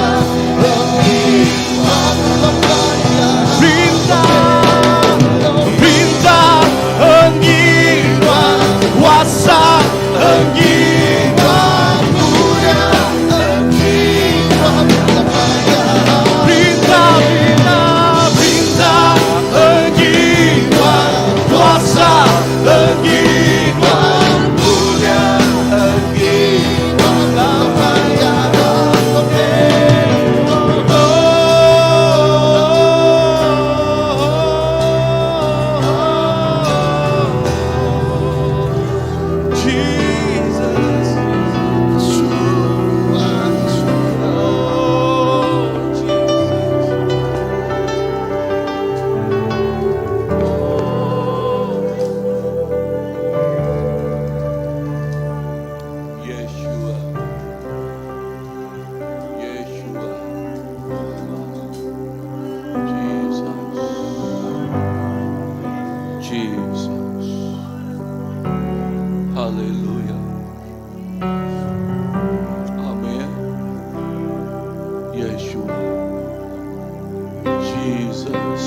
Jesus.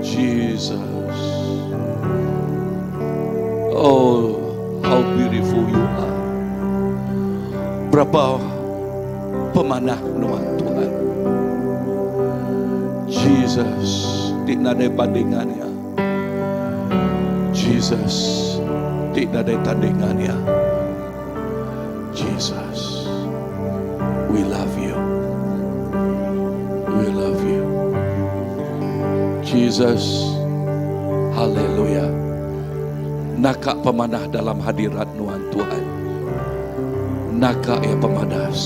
Jesus. Oh, how beautiful you are. Berapa pemanah nuan Tuhan. Jesus, ti nadai bandingannya. Jesus, ti nadai tandingannya. Jesus, we love you. We love you. Jesus, haleluya. Naka pemanah dalam hadirat nuan Tuhan. Naka ya pemadas.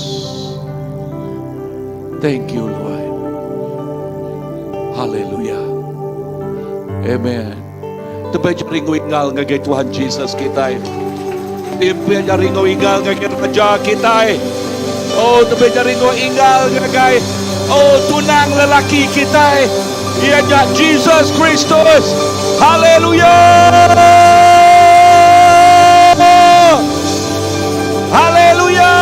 Thank you Lord. Haleluya. Amen. Tebay jari ngau ngagai Tuhan Jesus kita. Tebay jari ngau inggal ngagai Raja kita. Oh, tebay jari ngau inggal ngagai oh tunang lelaki kita. Ianya Jesus Kristus. Haleluya. Haleluya.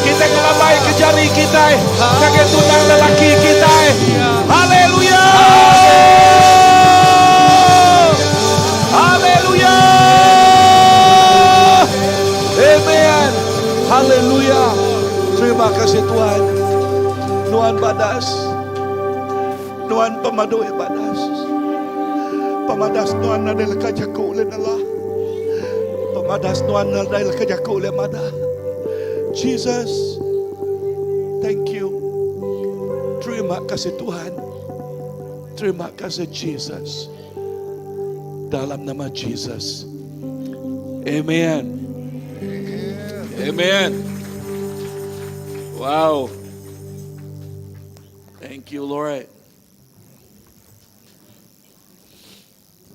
Kita ngelambai ke jari kita. Ngagai tunang lelaki kita. Haleluya. Haleluya. Amen. Haleluya. Terima kasih Tuhan. Nuan badas. Nuan pemadu badas. Pemadas Nuan adalah kajaku oleh Allah. Pemadas Nuan adalah kajaku oleh Mada. Jesus, thank you. Terima kasih Tuhan. Terima kasih Jesus. Dalam nama Jesus. Amen. Amen. Wow. Thank you, Lord.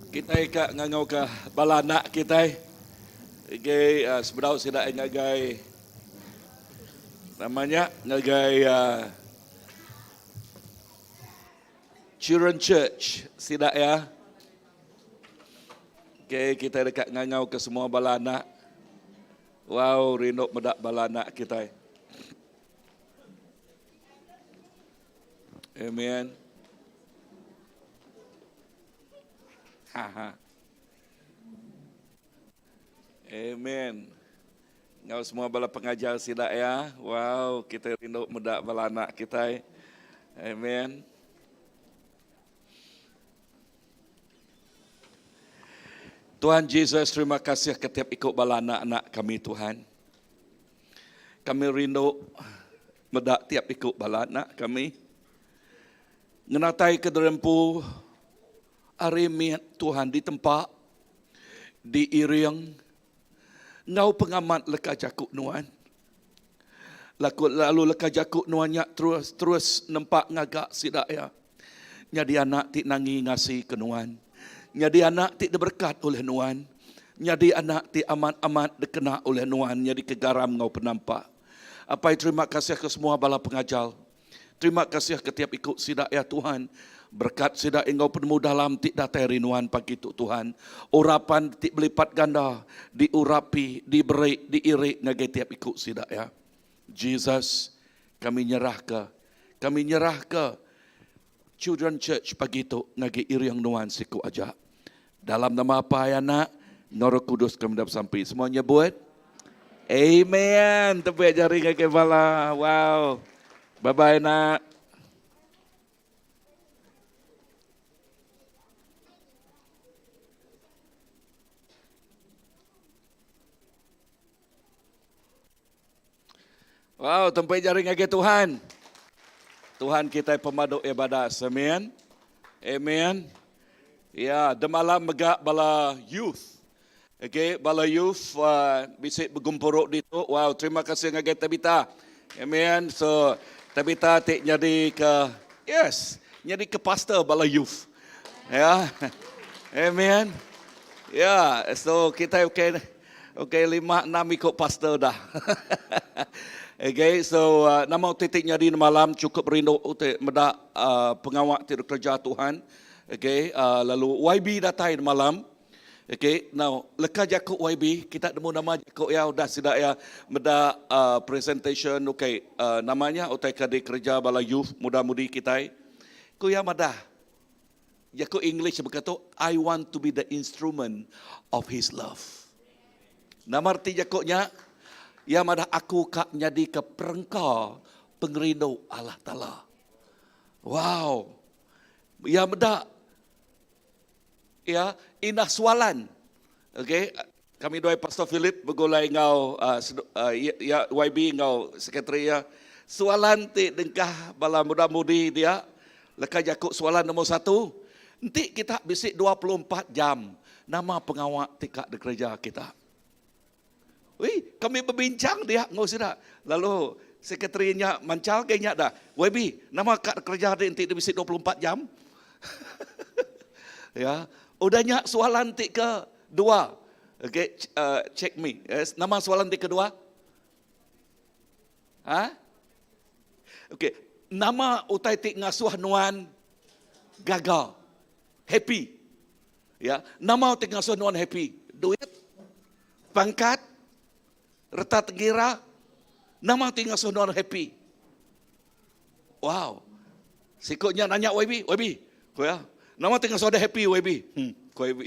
Kita ka ngangau ka bala anak kita. Okay, sebedau sida ngagai namanya ngagai Children Church sida ya. Okay, kita dekat ngangau ke semua bala anak. Wow, rindu medak bala anak kita. Amen. Haha. Amen. Ngau semua bala pengajar sida ya. Wow, kita rindu medak bala anak kita. Amen. Tuhan Jesus, terima kasih ke tiap ikut bala anak-anak kami Tuhan. Kami rindu medak tiap ikut bala anak kami. Ngenatai ke derempu ari miat Tuhan di tempat diiring ngau pengamat leka jakuk nuan. Laku lalu leka jakuk nuan nyak terus terus nempak ngagak sidak ya. Nyadi anak ti nangi ngasi ke nuan. Nyadi anak ti diberkat oleh nuan. Nyadi anak ti amat-amat dikena oleh nuan. Nyadi kegaram ngau penampak. Apai terima kasih ke semua bala pengajar. Terima kasih ke tiap ikut sidak ya Tuhan. Berkat sidak engkau penemu dalam ti datai rinuan pagi tu Tuhan. Urapan ti berlipat ganda diurapi, diberi, diirik ngagai tiap ikut sidak ya. Jesus, kami nyerah ke, kami nyerah ke Children Church pagi tu ngagai iriang nuan siku aja. Dalam nama Apai Anak, Roh Kudus kami dapat sampai. Semuanya buat. Amen. Tepuk jari ngagai bala. Wow. Bye-bye nak. Wow, tempat jari ngagai Tuhan. Tuhan kita pemadu ibadah. Amen. Amen. Ya, demalam megak bala youth. Okay, bala youth bisik bergumpuruk di tu. Wow, terima kasih ngagai Tabitha. Amen. So, Tabitha tik jadi ke yes, jadi ke pastor bala youth. Ya. Amen. Ya, so kita okay, okay 5 6 ikut pastor dah. Okay, so nama titik nyadi malam cukup rindu utik medak pengawak ti kerja Tuhan. Okay, lalu YB datai malam. Okay, now leka jaku YB kita nemu nama jaku iya udah sida iya meda uh, presentation okay uh, nama nya utai ke dikereja bala youth muda-mudi kitai. Ku iya madah jaku English baka tu I want to be the instrument of his love. Nama reti jaku nya? Iya madah aku ka nyadika perengka pengerindu Allah Taala. Wow. Iya meda iya indah sualan. Okay. Kami duai Pastor Philip begulai enggau uh, uh, ya, YB enggau sekretari iya. Soalan ti dengkah bala muda-mudi dia, leka jaku soalan nombor satu, enti kita bisi 24 jam, nama pengawa ti ka dikereja kita? Ui, kami berbincang dia enggau sida. Lalu sekretari nya manchal ke nya dah. YB, nama ka dikereja dia enti dia bisi 24 jam? ya. Udah nya soalan ti ke dua. Okay, uh, check me. Yes. Nama soalan ti kedua? Ha? Okey, nama utai ti ngasuh nuan gaga, happy? Ya, nama utai ngasuh nuan happy? Duit, pangkat, reta tengira, nama ti ngasuh nuan happy? Wow. Siku nya nanya YB, YB, ku ya. Nama ti ngasuh dia happy YB? Hmm, ku YB.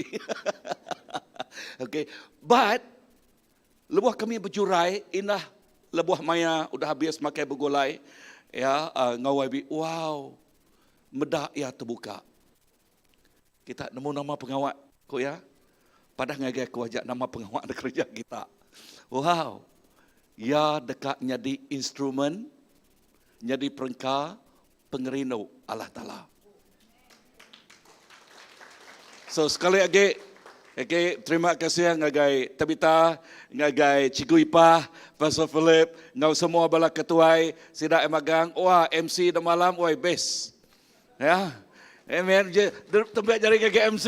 okay. But Lebuh kami bejurai indah lebuh maya udah abis makai begulai ya enggau YB wow meda iya tebuka. Kita nemu nama pengawa ku iya padah ngagai aku aja nama pengawa da kereja kita. Wow iya deka nyadi instrumen nyadi perengka pengerindu Allah Taala. So sekali agi okay, terima kasih ngagai Tabitha, ngagai Cikgu Ipah, Pastor Philip, enggau semua bala ketuai sida magang. Wah, MC da malam, wah best. Ya. Amen. Tembak jari ngagai MC.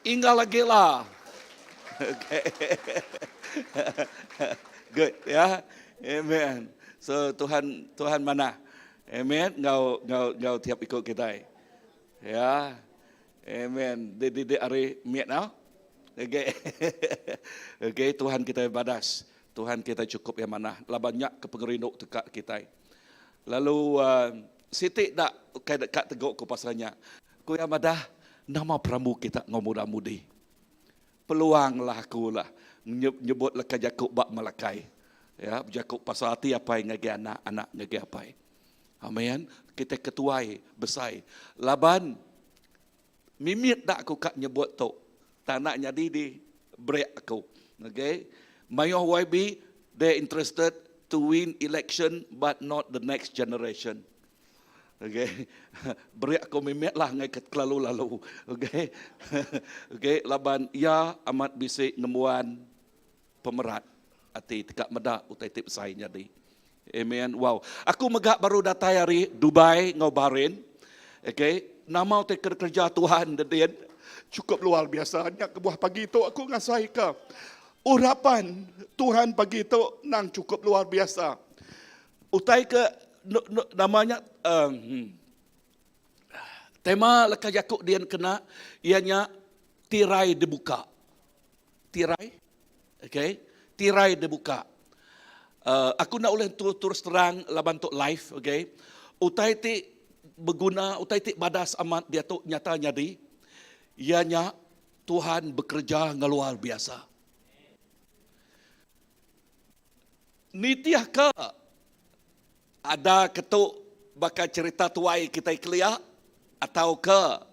Inggal lagi lah. Okay. Good ya. Amen. So Tuhan Tuhan mana? Amen. Ngau ngau ngau tiap ikut kita. Ya. Amen. Di di di ari miat now. Okay. okay, Tuhan kita badas. Tuhan kita cukup yang mana. Laban nya ke pengerindu teka kita. Lalu uh, siti dak kai dekat teguk ku pasalnya. Ku yang madah nama perambu kita ngau muda-mudi. Peluang lah aku lah nyebut leka jaku ba Melakai. Ya, bejaku pasal ati apai ngagai anak, anak ngagai apai. Amen. Kita ketuai besai. Laban mimit dak aku ka nyebut tu. Tak nak nyadi di break aku. Okay. Mayuh YB they interested to win election but not the next generation. Okay. Beri aku mimit lah ngai ke kelalu lalu. Okay. okay. Laban ya amat bisi ngembuan pemerat ati teka meda utai ti besai nyadi. Amen. Wow. Aku mega baru datai ari Dubai enggau Bahrain. Okay. Nama utai kerja Tuhan dedin cukup luar biasa. Nya kebuah pagi tu aku ngasai ke urapan Tuhan pagi tu nang cukup luar biasa. Utai ke nama nya um, tema leka jaku dian kena iya nya tirai dibuka. Tirai. Okay. Tirai dibuka. Uh, aku nak ulih terus terang laban tu live, okay. Utai ti beguna, utai ti badas amat dia tu nyata nyadi. Iya nya Tuhan bekerja ngeluar biasa. Nitihka ada ketu baka cherita tuai kitai kelia atauka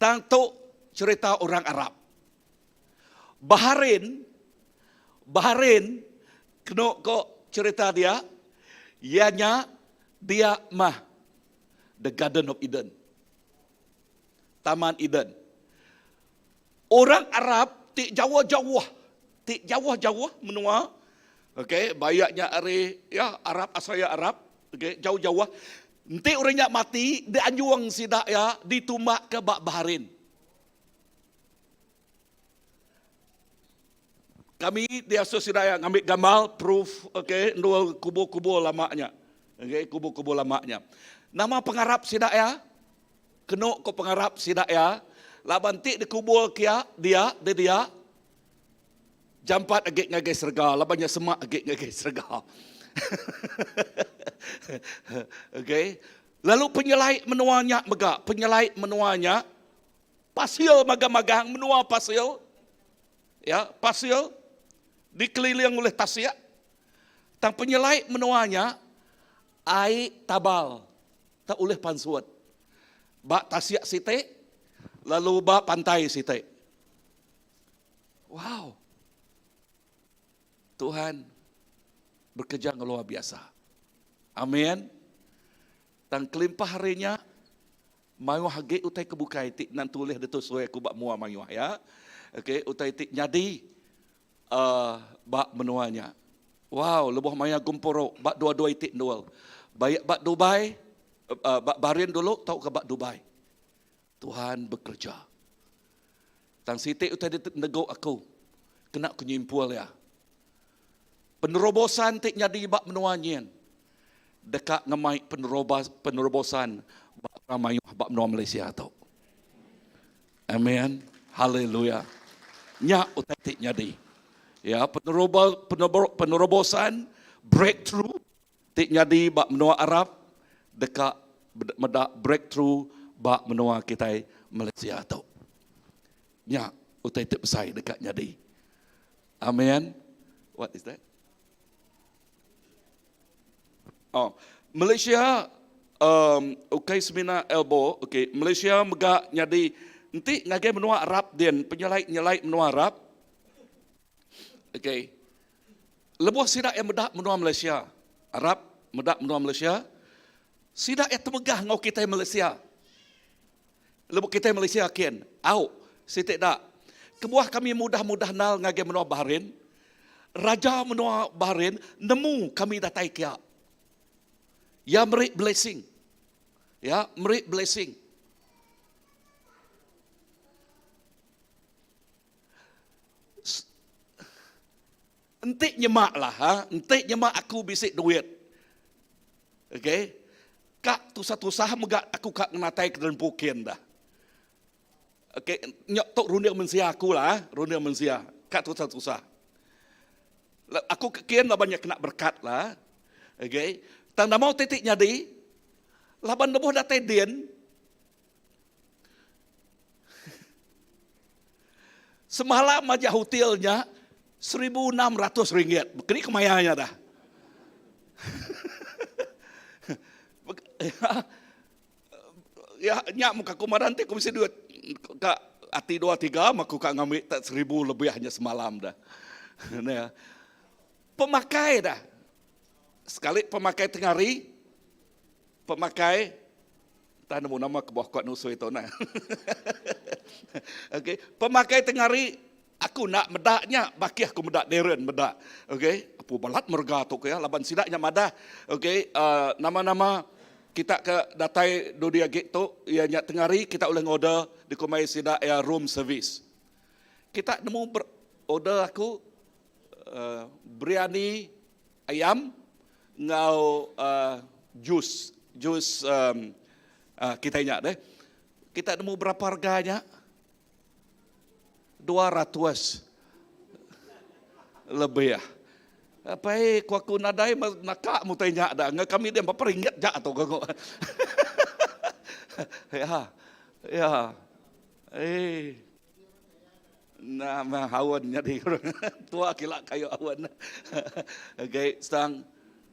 tang tu cherita orang Arab. Bahrain Bahrain kenu ko cherita dia iya nya dia mah the Garden of Eden. Taman Eden. Orang Arab ti jauh-jauh, ti jauh-jauh menua, okay, bayak nya ari ya Arab asal ya Arab, okay, jauh-jauh. Enti orang nya mati, dianjung sida ya ditumbak ke ba Bahrain. Kami diasuh sida ya ngambil gambar proof, okay, endur kubur-kubur lama nya. Okay, kubur-kubur lama nya. Nama pengarap sida ya, kenu ko pengarap sida ya. Laban ti dikubur kia, dia, di dia, jampat agi ngagai serega laban nya semak agi ngagai serega. Okey. Lalu penyelai menua nya mega, penyelai menua nya pasir magang-magang, menua pasir. Ya, pasir dikeliling oleh tasik. Tang penyelai menua nya ai tabal tak ulih pansut ba tasik siti lalu ba pantai siti. Wow. Tuhan bekerja enggau luar biasa. Amin. Tang kelimpah ari nya mayuh agi utai ke bukai ti nan tulih ditusui aku ba mua mayuh ya. Okey, utai ti nyadi uh, ba menua nya. Wow, lebuh maya gempuru ba dua-dua iti endur. Baik ba Dubai, uh, ba Bahrain dulu tauka ba Dubai. Tuhan bekereja. Tang siti utai negu aku kena ku nyimpul iya. Penerobosan ti nyadi ba menua nyin deka ngemai penerobosan ba orang mayuh ba menua Malaysia tu. Amen. Haleluya. Nya utai ti nyadi. Ya, penerobosan breakthrough ti nyadi ba menua Arab deka meda breakthrough ba menua kitai Malaysia tu. Nya utai ti besai deka nyadi. Amen. What is that? Oh, Malaysia um, ukai semina elbow, okay. Malaysia mega nyadi enti ngagai menua Arab din penyelai-nyelai menua Arab. Okay. Lebuh sida iya meda menua Malaysia, Arab meda menua Malaysia, sida iya temegah enggau kitai Malaysia. Lebuh kitai Malaysia kin, au, siti da. Kebuah kami mudah-mudah nal ngagai menua Bahrain, raja menua Bahrain nemu kami datai kia. Iya meri blessing. Ya, meri blessing. Enti nyema lah ha, enti nyema aku bisi duit. Okey. Ka tusah-tusah mega aku ka ngenatai ke dalam pukin dah. Okey, nya tu runding mensia aku lah, ha, runding mensia. Ka tusah-tusah. Aku ke kin laban nya kena berkat lah. Okey. Tang nama utai ti nyadi, laban lebuh datai din, Semalam aja hotel nya 1600 ringgit. Keni kemaya nya dah. ya nya muka aku madah enti aku bisi duit ka ati dua tiga aku ka ngambi tak seribu lebih nya semalam dah. Nah. Pemakai dah. Sekali pemakai tengah hari Pemakai entah nemu nama kebuah kuat nusui tu nah. Okey, pemakai tengah hari aku nak meda nya bakih aku meda Darren meda. Okey, apu balat merega tu ke ya laban sida nya madah. Okey, uh, nama-nama kita ke datai dudi agi tu iya nya tengah hari kita ulih ngorder dikumbai sida iya room service. Kita nemu ber, order aku uh, biryani ayam enggau uh, jus jus um, uh, kita nya deh. Kita nemu berapa harganya? 200 lebih. Apa eh ku aku nadai naka mutai nya dah. Ngan kami dia berapa ringgit jak tu kau. ya. Ya. Eh. Nama awan nyadi tua kila kayu awan. Okey, sedang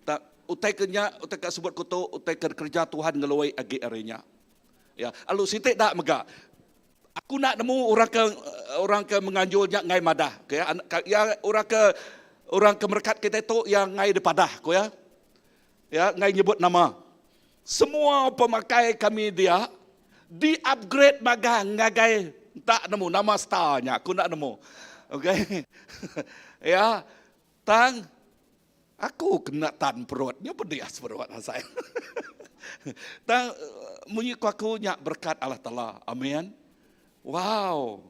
tak utai ke nya utai ka sebut ku tu utai ke kerja Tuhan ngeluai agi ari nya. Ya, alu siti dak mega. Aku nak nemu orang ke orang ke menganjur nya ngai madah. Okey, ya orang ke orang ke merekat kita tu yang ngai dipadah ku ya. Ya, ngai nyebut nama. Semua pemakai kami dia di upgrade magang ngagai tak nemu nama star nya aku nak nemu. Okey. ya. Tang aku kena tan perut nya pedih perut asai. Tang munyi ku aku nya berkat Allah Taala. Amin. Wow.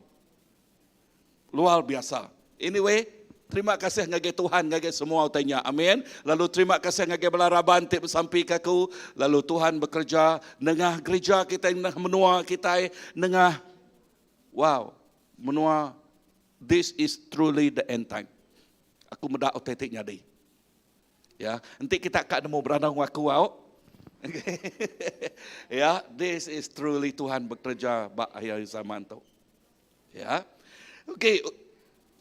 Luar biasa. Anyway, terima kasih ngagai Tuhan ngagai semua utai nya. Amin. Lalu terima kasih ngagai bala raban ti besampi ke aku. Lalu Tuhan bekerja nengah gereja kita, nengah menua kita, nengah. Wow, menua this is truly the end time. Aku meda utai ti nyadi. Ya, enti kita ka nemu berandau enggau aku au. Ya, this is truly Tuhan bekerja ba akhir zaman tu. Ya. Okey,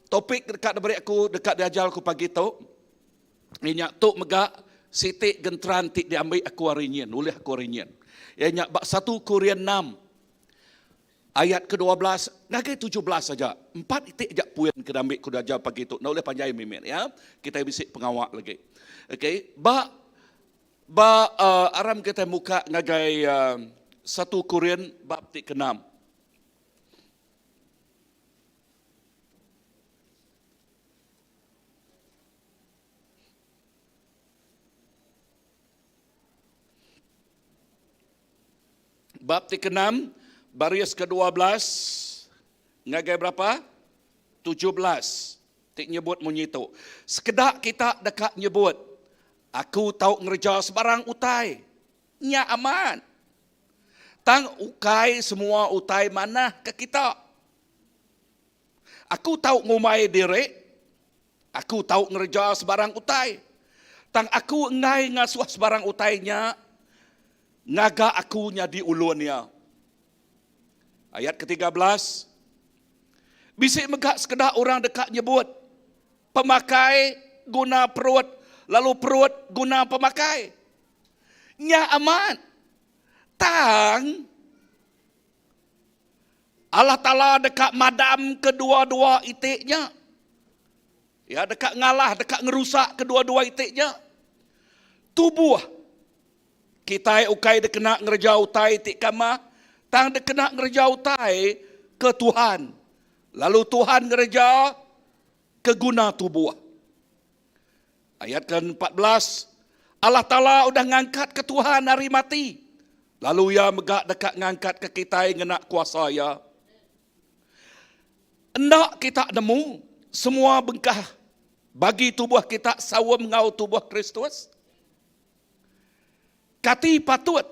topik deka diberi aku deka diajar aku pagi tu. Inya tu mega siti genteran ti diambi aku ari nyin, ulih aku ari nyin. Iya nya ba satu Korin 6 Ayat ke 12 ngagai 17 aja. Empat iti aja puin ke diambi ku diajar pagi tu. Enda ulih panjai mimit ya. Kitai bisi pengawa lagi. Okey, ba ba uh, aram kitai muka ngagai uh, satu Korin bab ti keenam. Bab ti keenam, baris ke-12 ngagai berapa? 17 ti nyebut munyi tu. Sekeda kita deka nyebut, Aku tau ngereja sebarang utai. Nya amat. Tang ukai semua utai manah ke kita. Aku tau ngumbai diri, Aku tau ngereja sebarang utai. Tang aku enggai ngasuh sebarang utai nya ngaga aku nyadi ulun iya. Ayat ke-13, Bisi mega sekeda orang deka nyebut, Pemakai guna perut, lalu perut guna pemakai. Nya amat. Tang, Allah Taala deka madam kedua-dua iti nya. Iya deka ngalah, deka ngerusak kedua-dua iti nya. Tubuh kitai ukai dikena ngereja utai ti kamah, tang dikena ngereja utai ke Tuhan. Lalu Tuhan ngereja ke guna tubuh. Ayat ke-14, Allah Taala udah ngangkatka Tuhan ari mati, lalu Iya mega deka ngangkatka kitai ngena kuasa Iya. Enda kita nemu semua bengkah bagi tubuh kita saum enggau tubuh Kristus? Kati patut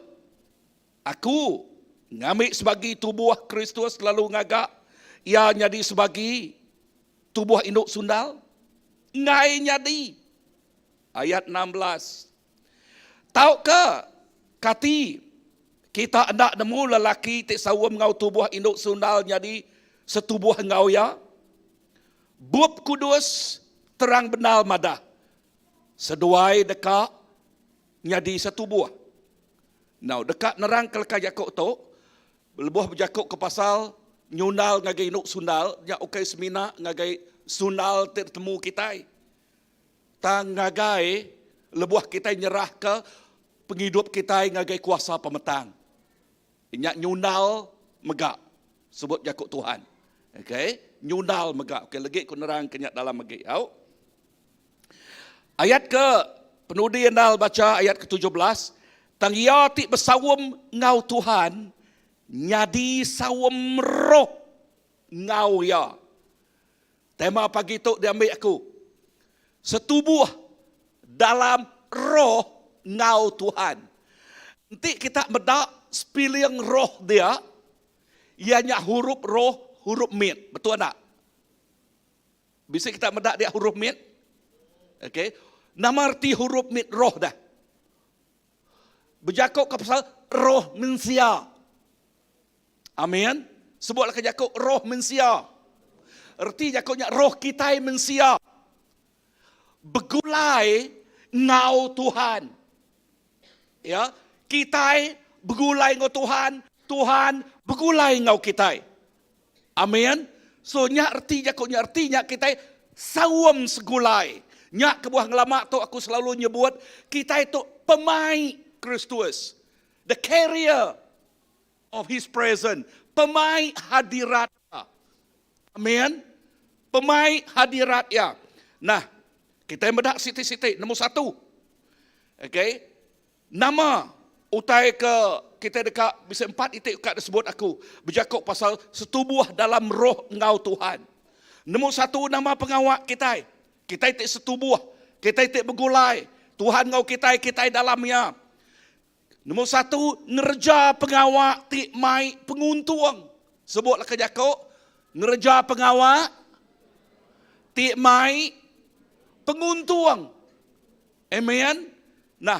aku ngambi sebagi tubuh Kristus lalu ngaga iya nyadi sebagi Tubuh indu sundal enggai nyadi. Ayat 16. Tauka kati kita enda nemu lelaki ti saum enggau tubuh indu sundal nyadi setubuh enggau iya? Bup Kudus terang bendar madah, seduai deka nyadi setubuh. Nau deka nerangka leka jaku tu, Lebuh bejaku ke pasal nyundal ngagai indu sundal, nya ukai semina ngagai sundal ti ditemu kitai. Tang ngagai lebuh kitai nyerahka pengidup kitai ngagai kuasa pemetang. Nya nyundal mega sebut jaku Tuhan. Okey, nyundal mega. Okey, legi ku nerangka nya dalam agi. Au. Ayat ke penudi endal bacha ayat ke 17, tang iya ti besaum enggau Tuhan nyadi saum roh enggau iya. Tema pagi tu diambi aku, Setubuh dalam roh enggau Tuhan. Enti kita meda spiling roh dia, iya nya huruf roh, huruf mit. Betul enda? Bisi kita meda dia huruf mit? Okey. Nama reti huruf mit roh dah? Bejaku ke pasal roh mensia. Amin. Sebutlah ke jaku roh mensia. Reti jaku nya roh kitai mensia. Begulai enggau Tuhan. Ya, kitai begulai enggau Tuhan, Tuhan begulai enggau kitai. Amin. So nya reti jaku nya reti nya kitai saum segulai. Nya kebuah ngelama tu aku selalu nyebut kitai tu pemai Kristus. The carrier of his presence. Pemai hadirat iya. Amin. Pemai hadirat iya. Nah, kitai meda siti-siti nombor satu. Okay. Nama utai ke kitai deka bisi empat iti ka disebut aku bejaku pasal setubuh dalam roh enggau Tuhan. Nemu satu nama pengawa kitai. Kitai ti setubuh, kitai ti begulai, Tuhan enggau kitai, kitai dalam iya. Nemu satu ngereja pengawa ti mai penguntung. Sebutlah ke jaku. Ngereja pengawa ti mai penguntung. Amen. Nah,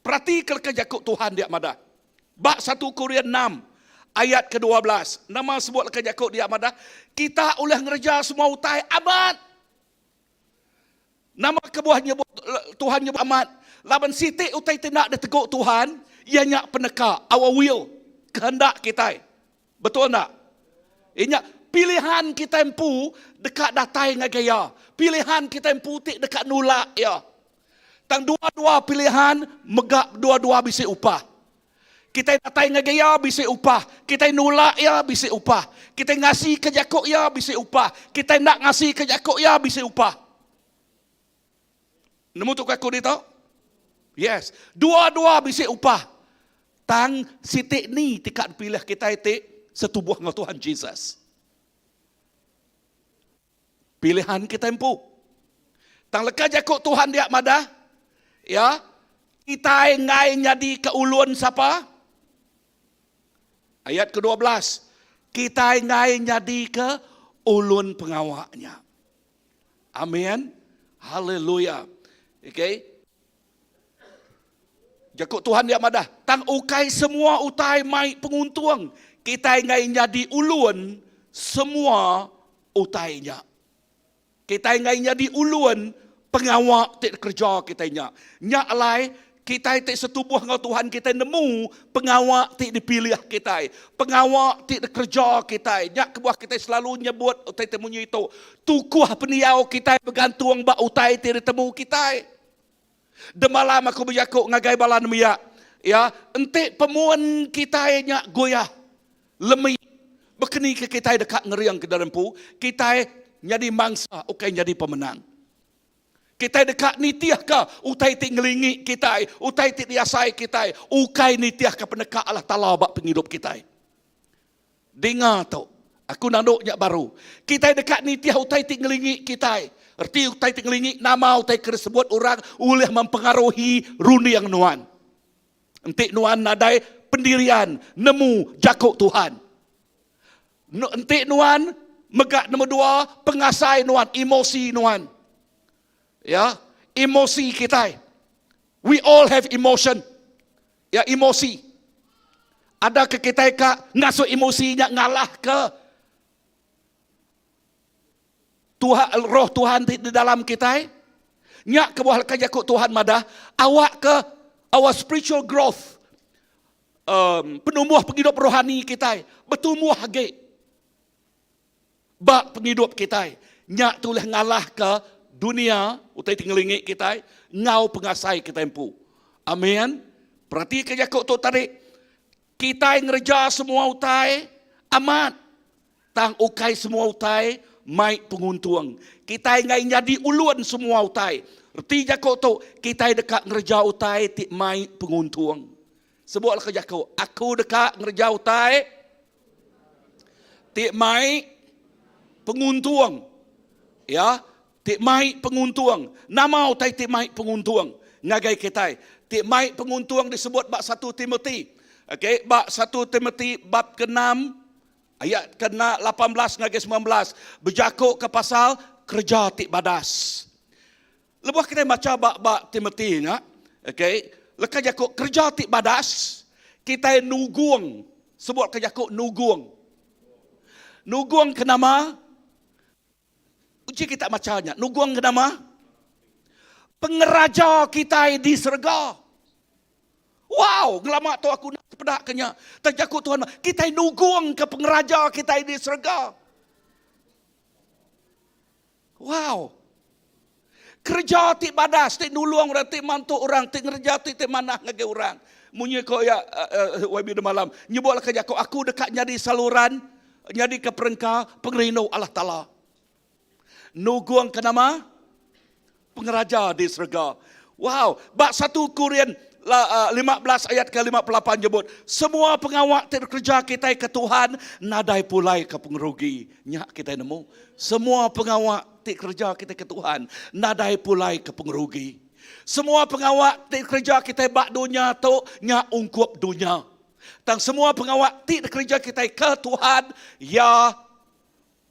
peratika leka jaku Tuhan dia madah. Ba satu Korin enam ayat ke 12, nama sebut leka jaku dia madah, kita ulih ngereja semua utai amat. Nama kebuah nyebut Tuhan nyebut amat? Laban siti utai ti enda ditegu Tuhan, iya nya peneka, our will, kehendak kitai. Betul enda? Iya nya pilihan kitai empu deka datai ngagai Iya. Pilihan kitai empu ti deka nulak Iya. Tang dua-dua pilihan mega dua-dua bisi upah. Kitai datai ngagai Iya bisi upah. Kitai nulak Iya bisi upah. Kitai ngasika jaku Iya bisi upah. Kitai enda ngasika jaku Iya bisi upah. Nemu tu aku ditu? Yes. Dua-dua bisi upah. Tang siti ni ti ka dipilih kitai ti setubuh enggau Tuhan Jesus. Pilihan kitai empu. Tang leka jaku Tuhan dia madah, ya, kitai enggai nyadi ke ulun sapa? Ayat ke-12, kitai enggai nyadi ke ulun pengawa nya. Amin. Haleluya. Okay. Jaku Tuhan dia madah, tang ukai semua utai mai penguntung, kitai enggai nyadi ulun semua utai nya. Kitai enggai nyadi ulun pengawa ti dikereja kitai nya. Nya alai, kitai ti setubuh enggau Tuhan kitai nemu pengawa ti dipilih kitai, pengawa ti dikereja kitai. Nya kebuah kitai selalu nyebut utai ti munyi tu, tukuh pendiau kitai begantung ba utai ti ditemu kitai. Demalam aku bejaku ngagai bala nembiak, ya, enti pemun kitai nya goyah, lemi, bekeni ke kitai deka ngering ke diri empu, kitai nyadi mangsa ukai nyadi pemenang. Kitai deka nitihka utai ti ngelingi kitai, utai ti diasai kitai, ukai nitihka peneka Allah Taala ba pengidup kitai. Dinga tu. Aku nandu nya baru. Kitai deka nitih utai ti ngelingi kitai. Reti utai ti ngelingi nama utai ke disebut orang ulih mempengaruhi runding nuan. Enti nuan nadai pendirian nemu jaku Tuhan. Enti nuan mega nombor dua pengasai nuan, emosi nuan. Ya, emosi kitai. We all have emotion. Ya emosi. Ada ke kitai ka ngasuh emosi nya ngalah ke Tuhan, roh Tuhan ti di dalam kitai? Nya kebuah leka jaku Tuhan madah awak ke our spiritual growth um, penumbuh pengidup rohani kitai betumbuh agi ba pengidup kitai. Nya tu ulih ngalahka dunia, utai ti ngelingi kitai, enggau pengasai kitai empu. Amin. Peratika jaku tu tadi. Kitai ngereja semua utai amat, tang ukai semua utai mai penguntung. Kitai enggai nyadi ulun semua utai. Reti jaku tu, kitai deka ngereja utai ti mai penguntung. Sebut leka jaku, aku deka ngereja utai ti mai penguntung. Ya, ti mai penguntung. Nama utai ti mai penguntung ngagai kitai? Ti mai penguntung disebut ba satu Timoti. Okey, ba satu Timoti bab ke-enam ayat ke-18 ngagai 19 bejaku ke pasal kereja ti badas. Lebuh kitai macha ba ba Timoti nya, okey, leka jaku kereja ti badas, kitai nugung, sebut ke jaku nugung. Nugung ke nama? Uji kita macha nya, nugung ke nama? Pengeraja kitai di serega. Wow, ngelama tu aku nak peda ke nya. Tang jaku Tuhan, kitai nugung ke pengeraja kitai di serega. Wow. Kereja ti badas ti nulung orang ti mantu orang ti ngereja ti ti manah ngagai orang. Munyi ko iya uh, uh, YB demalam, nyebut leka jaku aku deka nyadi saluran nyadi ke perengka pengerindu Allah Taala. Nugung ke nama? Pengeraja di serega. Wow, ba satu Korin 15 ayat ke 58 nyebut, semua pengawa ti dikereja kitai ke Tuhan nadai pulai ke pengerugi. Nya kitai nemu. Semua pengawa ti kereja kitai ke Tuhan nadai pulai ke pengerugi. Semua pengawa ti dikereja kitai ba dunya tu nya ungkup dunya. Tang semua pengawa ti dikereja kitai ke Tuhan, iya.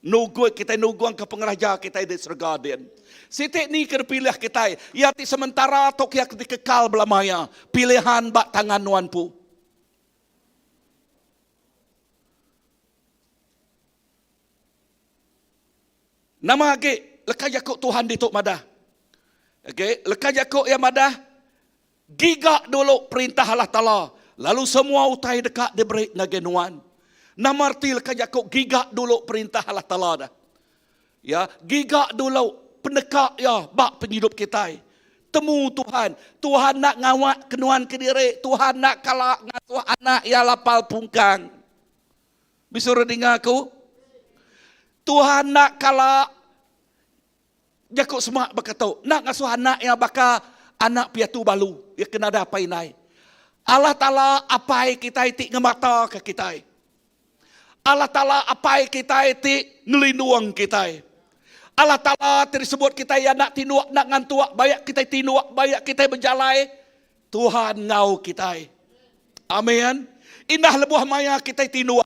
Nugui kitai nugungka pengeraja kitai di serega din. Siti ni ke dipilih kitai, iya ti sementara tauka iya ke dikekal belama iya. Pilihan ba tangan nuan empu. Nama agi leka jaku Tuhan ditu madah? Okay, leka jaku iya madah, giga dulu perintah Allah Taala, lalu semua utai deka diberi ngagai nuan. Nama reti leka jaku giga dulu perintah Allah Taala dah? Ya, giga dulu peneka iya ba pengidup kitai. Temu Tuhan. Tuhan nak ngawak ke nuan kediri. Tuhan nak kala ngasuh anak iya lapal pungkang. Bisi orang ninga aku? Tuhan enda kala jaku semak baka tu. Enda ngasuh anak iya baka anak piatu balu. Iya ke nadai apai indai. Allah Taala apai kitai ti ngemataka kitai. Allah Taala apai kitai ti ngelindung kitai. Allah Taala ti disebut kitai iya enda tinduk, enda ngantuk, bayak kitai tinduk, bayak kitai bejalai, Tuhan enggau kitai. Amin. Indah lebuh maya kitai tinduk.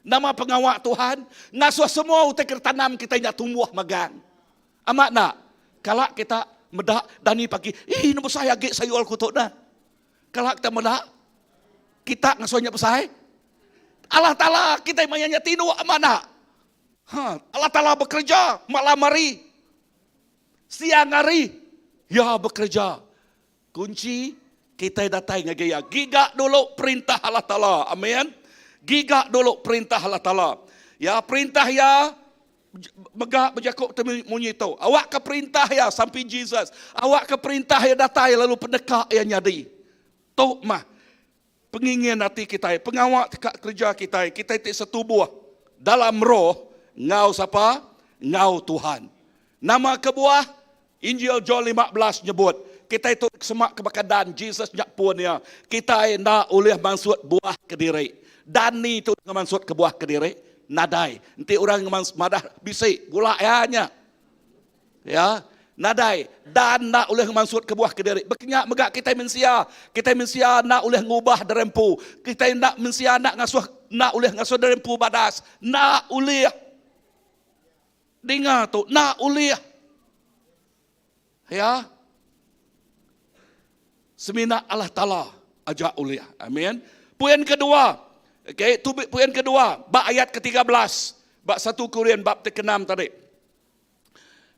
Nama pengawa Tuhan? Ngasuh semua utai ke ditanam kitai nya tumbuh megang. Amat enda? Kala kita meda dani pagi, ih enda besai agi sayur ku tu dah. Kala kita meda, kita ngasuh nya besai. Allah Taala kitai maya nya tinduk amat enda? Ha, Allah Taala bekereja malam hari. Siang hari iya bekereja. Kunchi kitai datai ngagai iya. Giga dulu perintah Allah Taala. Amin. Giga dulu perintah Allah Taala. Ya, perintah iya mega bejaku munyi tu. Awakka perintah iya sampi Jesus. Awakka perintah iya datai lalu peneka iya nyadi. Tu mah pengingin ati kitai, pengawa ti ka kereja kitai, kitai ti setubuh dalam roh enggau sapa? Enggau Tuhan. Nama kebuah? Injil John 15 nyebut, kitai tu semak ke baka dan, Jesus nya pun iya. Kitai enda ulih mansut buah kediri. Dan ni tu ngemansut ke buah kediri? Nadai. Enti orang madah bisi, bula iya nya. Ya, nadai dan enda ulih ngemansutka buah kediri. Baka nya mega kitai mensia. Kitai mensia enda ulih ngubah diri empu. Kitai enda mensia enda ngasuh enda ulih ngasuh diri empu badas. Enda ulih. Dinga tu, enda ulih. Ya. Semina Allah Taala aja ulih. Amin. Poin kedua. Okey, tu poin kedua ba ayat ke-13 ba 1 Korin bab ti ke-6 tadi.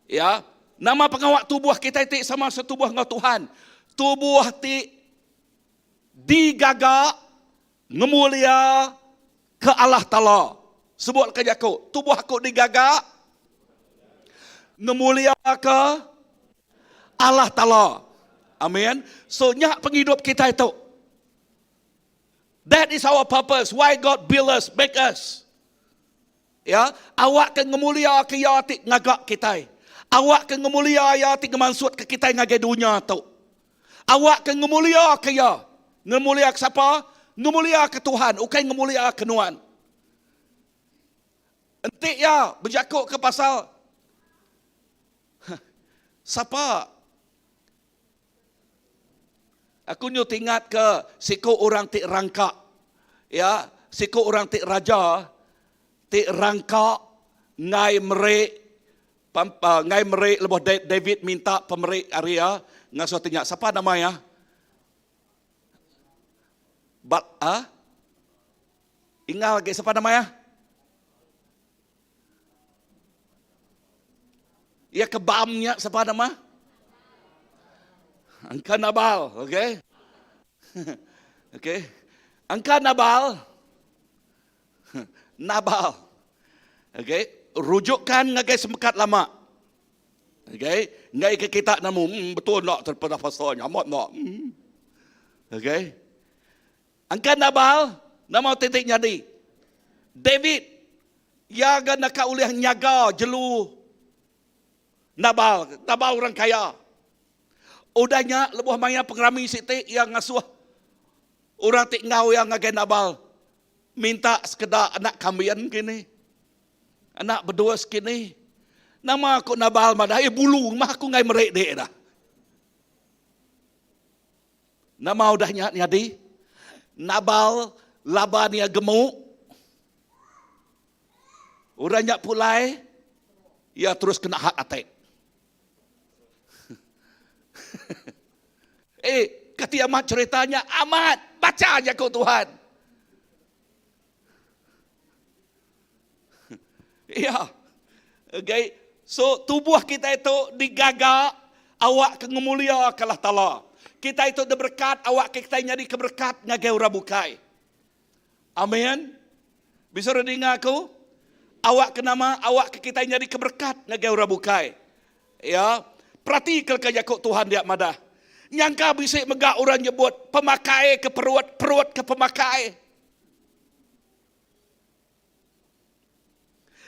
Ya, nama pengawa tubuh kitai ti sama setubuh enggau Tuhan. Tubuh ti digaga ngemulia ke Allah Taala. Sebut ke jaku, tubuh aku digaga ngemulia ke Allah Taala. Amin. So nya pengidup kitai tu. That is our purpose why God build us, make us. Ya, awak ke ngemulia ke iya ti ngaga kitai. Awak ke ngemulia iya ti ngemansut ke kitai ngagai dunya tu. Awak ke ngemulia ke iya. Ngemulia ke sapa? Ngemulia ke Tuhan, ukai ngemulia ke nuan. Enti iya bejaku ke pasal sapa Aku nyu tingat ke siku orang ti rangka. Ya, siku orang ti raja ti rangka ngai meri ngai meri lebuh David minta pemeri ari iya ngasuh ti nya. Sapa nama iya? Ba ah? Ingal agi sapa nama iya? Iya ke bam nya sapa nama? Angka Nabal, okey. Okey. Angka Nabal. Nabal. Okey, rujukan ngagai semekat lama. Okey, ngai ke kita nemu hmm, betul nak terpeda pasal nya amat nak. Hmm. Okey. Engka Nabal, nama utai ti nyadi? David, iya ga naka ulih nyaga jelu Nabal. Nabal orang kaya. Udah nya, lebuh maya pengerami siti, iya ngasuh orang ti enggau iya ngagai Nabal minta sekeda anak kambin kini, anak bedus kini. Nama ku Nabal madah, Eh bulu mah aku enggai meri dik dah. Nama udah nya nyadi? Nabal laban iya gemuk. Orang nya pulai, iya terus kena heart attack. eh, kati amat cerita nya? Amat. Baca jaku Tuhan. Iya. Okay. So tubuh kita itu digaga awak ke ngemulia ke Allah Taala. Kita itu diberkat awak ke kita nyadi ke berkat ngagai orang bukai. Amin. Bisa orang dengar aku? Awak ke nama awak ke kita nyadi ke berkat ngagai orang bukai. Ya. Perati ke leka jaku Tuhan dia madah. Nyangka bisi mega orang nyebut pemakai ke perut, perut ke pemakai.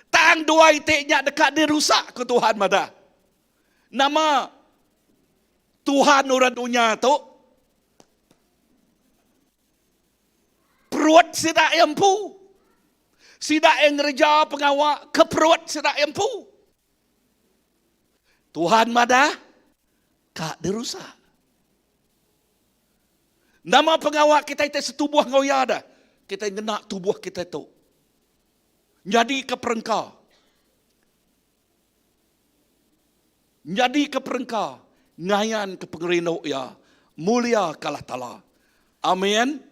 Tang dua iti nya deka dirusak ku Tuhan madah. Nama Tuhan orang dunya tu perut sida iya empu. Sida iya ngereja pengawa ke perut sida iya empu. Tuhan madah ka dirusak. Nama pengawa kitai ti setubuh enggau iya dah? Kitai ngena tubuh kitai tu nyadika perengka. Nyadika perengka ngayanka pengerindu iya mulia ke Allah Taala. Amin.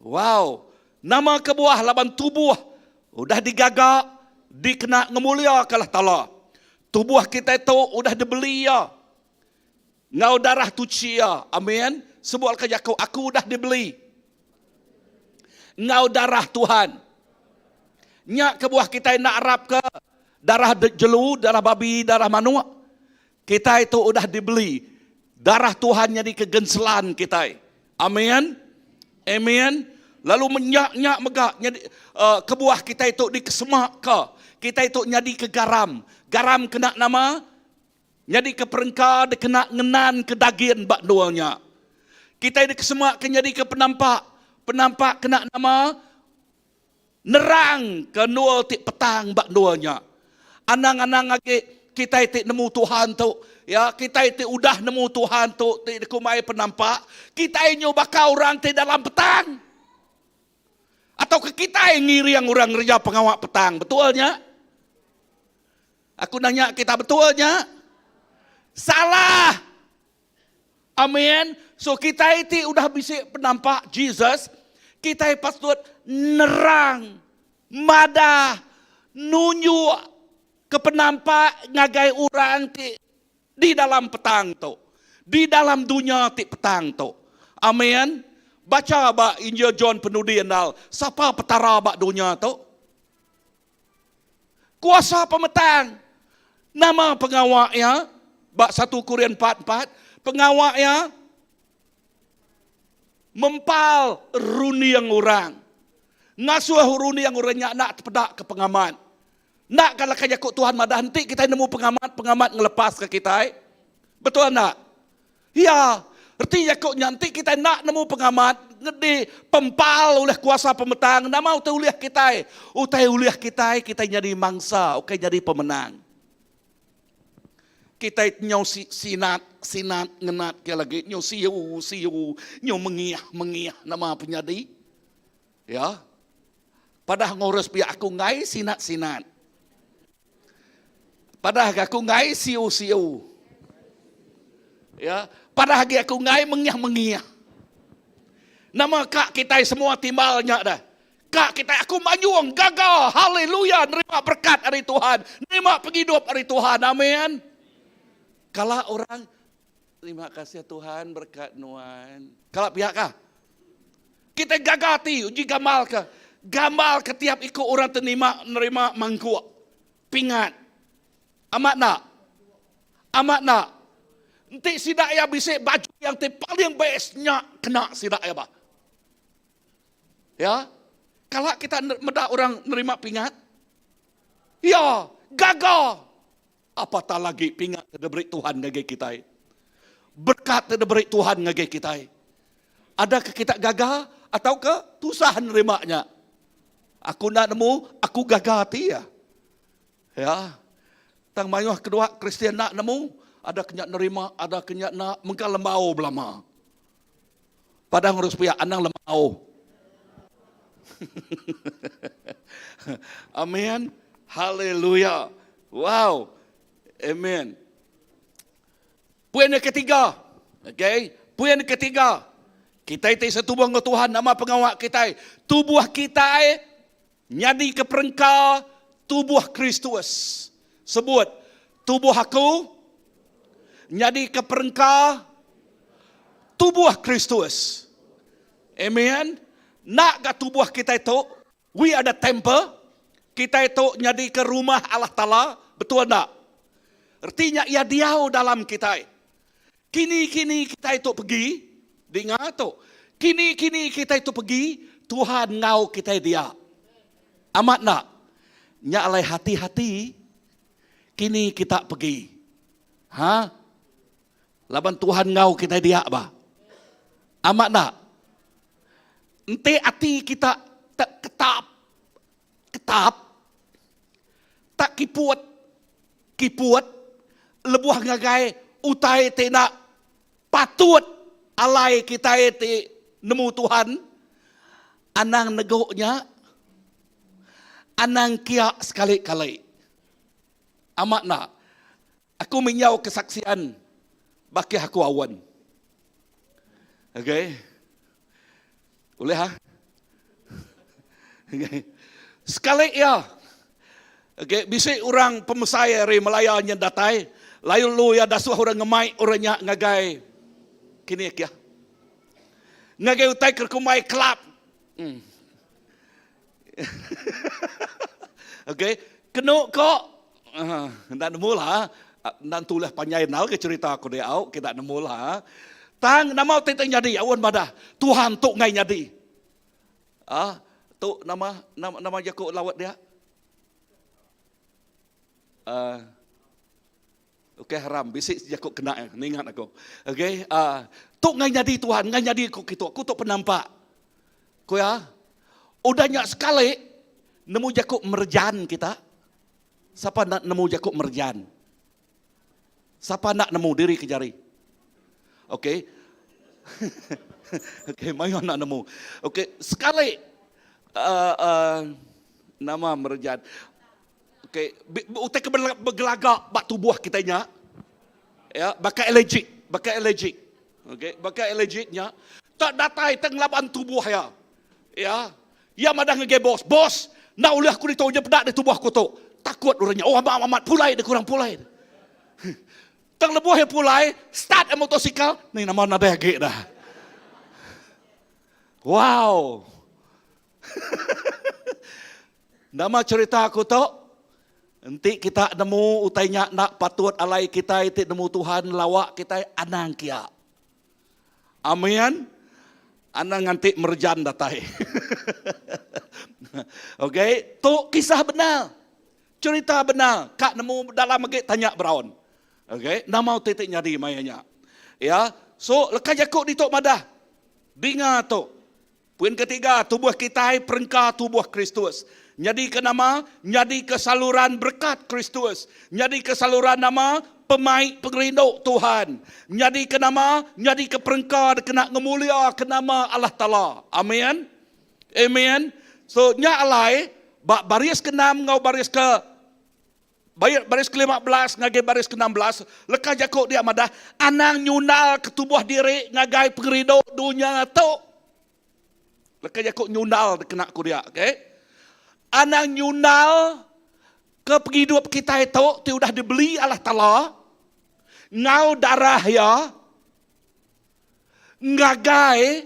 Wow. Nama kebuah laban tubuh udah digaga dikena ngemuliaka Allah Taala. Tubuh kitai tu udah dibeli iya. Enggau darah tuchi iya. Amin. Sebut leka jaku, aku udah dibeli. Enggau darah Tuhan. Nya kebuah kitai enda arapka darah jelu, darah babi, darah manuk. Kitai tu udah dibeli. Darah Tuhan nyadi ke genselan kitai. Amin. Amin. Lalu nya nya mega nyadi uh, kebuah kitai tu dikesemaka. Kitai tu nyadi ke garam. Garam kena nama? Nyadika perengka dikena ngenanka dagin ba endur nya. Kitai dikesema ke nyadika penampak. Penampak kena nama? Nerang ke endur ti petang ba endur nya. Anang-anang agi kitai ti nemu Tuhan tu, ya, kitai ti udah nemu Tuhan tu ti dikumbai penampak, kitai nyu baka orang ti dalam petang. Atau ke kitai ngiring orang ngereja pengawa petang, betul nya? Aku nanya kita betul nya? Salah. Amin. So kitai ti udah bisi penampak Jesus, kitai patut nerang, madah, nunjuk ke penampak ngagai orang ti di dalam petang tu. Di dalam dunya ti petang tu. Amin. Bacha ba Injil John penudi endal, sapa Petara ba dunya tu? Kuasa pemetang. Nama pengawa iya? Ba satu Korin 4 4, pengawa iya mempal runding orang. Ngasuh runding orang nya enda tepeda ke pengamat. Enda ka leka jaku Tuhan madah enti kitai nemu pengamat, pengamat ngelepaska kitai. Betul enda? Iya, reti jaku nya enti kitai enda nemu pengamat ngedi pempal ulih kuasa pemetang nama utai ulih kitai? Utai ulih kitai, kitai nyadi mangsa ukai nyadi pemenang. Kitai nyau sinat sinat ngenat ke lagi nyau siu siu nyau mengih mengih nama penyadi. Ya. Padah ngurus piak aku enggai sinat sinat. Padah ga aku enggai siu-siu. Ya, padah agi aku enggai mengiah-mengiah. Nama ka kitai semua timbal nya dah. Ka kitai aku manjung gaga haleluya nerima berkat ari Tuhan, nerima pengidup ari Tuhan. Amin. Kala orang terima kasih Tuhan berkat nuan. Kala pia kah? Kitai gaga ati uji gamal ke gamal ke tiap iku orang ti nerima nerima mangkuk. Pingat. Amat enda? Amat enda? Enti sida iya bisi baju yang ti paling best nya kena sida iya bah. Ya. Kala kita meda orang nerima pingat? Ya, gaga. Apatah lagi pingat ti diberi Tuhan ngagai kitai. Berkat ti diberi Tuhan ngagai kitai. Adakah kita gaga atau ke tusah nerima nya? Aku enda nemu, aku gaga ati iya. Ya. Tang mayuh kedua Kristian enda nemu, ada ke nya nerima, ada ke nya enda, mengka lembau belama. Padah ngurus pia anang lembau. Amin. Haleluya. Wow. Amen. Poin yang ketiga. Okay. Poin yang ketiga. Kitai ti setubuh enggau Tuhan nama pengawa kitai. Tubuh kitai nyadi ke perengka tubuh Kristus. Sebut, tubuh aku nyadi ke perengka tubuh Kristus. Amen. Enda ga tubuh kitai tu We are the temple, kitai tu nyadika rumah Allah Taala, betul enda? Reti nya Iya diau dalam kitai. Kini-kini kitai tu pegi, dinga tu, kini-kini kitai tu pegi, Tuhan enggau kitai dia. Amat enda? Nya alai hati-hati kini kita pegi. Ha? Laban Tuhan enggau kitai dia ba. Amat enda? Enti ati kita te ketap ketap, tak kiput kiput lebuh ngagai utai ti enda patut alai kitai ti nemu Tuhan, anang negu nya, anang kia sekali-kali. Amat enda? Aku minjau kesaksian bakih aku awan. Okay. Ulih ha? Okay. Sekali iya. Okay, bisi orang pemesai ari Malaya nya datai, lalu lu iya dasuh orang ngemai orang nya ngagai kini kia. Ngagai utai ke kumbai kelab. Hmm. Okey, kenu ko enda nemu lah. Enda entu ulih panjai endal ke cerita aku diau, kita nemu lah. Tang nama utai ti nyadi aun madah Tuhan tu enggai nyadi. Ah, tu nama nama nama jaku lawat dia. Uh, Okey haram bisi jaku kena eh ningat aku. Okey uh, tu ngai nyadi Tuhan ngai nyadi ku kitu aku tu penampak. Ku iya udah nya sekali nemu jaku merjan kita. Sapa enda nemu jaku merjan? Sapa enda nemu diri ke jari? Okey. Okey mayuh enda nemu. Okey sekali uh, uh, nama merjan. Okey, utai ke begelaga ba tubuh kitai nya ya baka allergic, baka allergic. Okey, baka allergic nya tak datai tak ngelaban tubuh iya. Ya. Iya madah ngagai bos, "Bos, enda ulih aku ditu nya peda di tubuh aku tu." Takut orang nya. Oh amat amat pulai dek orang pulai. Tang lebuh iya pulai, start iya motosikal, ni nama nadai agi dah. Wow. Nama cherita aku tu? Enti kita nemu utai nya enda patut alai kitai ti nemu Tuhan ngelawa kitai anang kia. Amin. Anang nganti merejan datai. Okey, tu kisah benar. Cherita benar. Ka nemu dalam agi tanya Brown. Okey, nama utai ti nyadi maya nya. Ya, so leka jaku ditu madah. Dinga tu. Poin ketiga, tubuh kitai perengka tubuh Kristus. Nyadika nama? Nyadika saluran berekat Kristus. Nyadika saluran nama? Pemai pengerindu Tuhan. Nyadika nama? Nyadika perengka dikena ngemuliaka nama Allah Taala. Amen. Amen. So nya alai ba baris keenam enggau baris ke Baris ke-15 ngagai baris ke-16, leka jaku dia madah, Anang nyundalka tubuh diri ngagai pengerindu dunya tu. Leka jaku nyundal dikena ku dia, okey. Anang nyundal ke pengidup kitai tu ti udah dibeli Allah Taala enggau darah Iya ngagai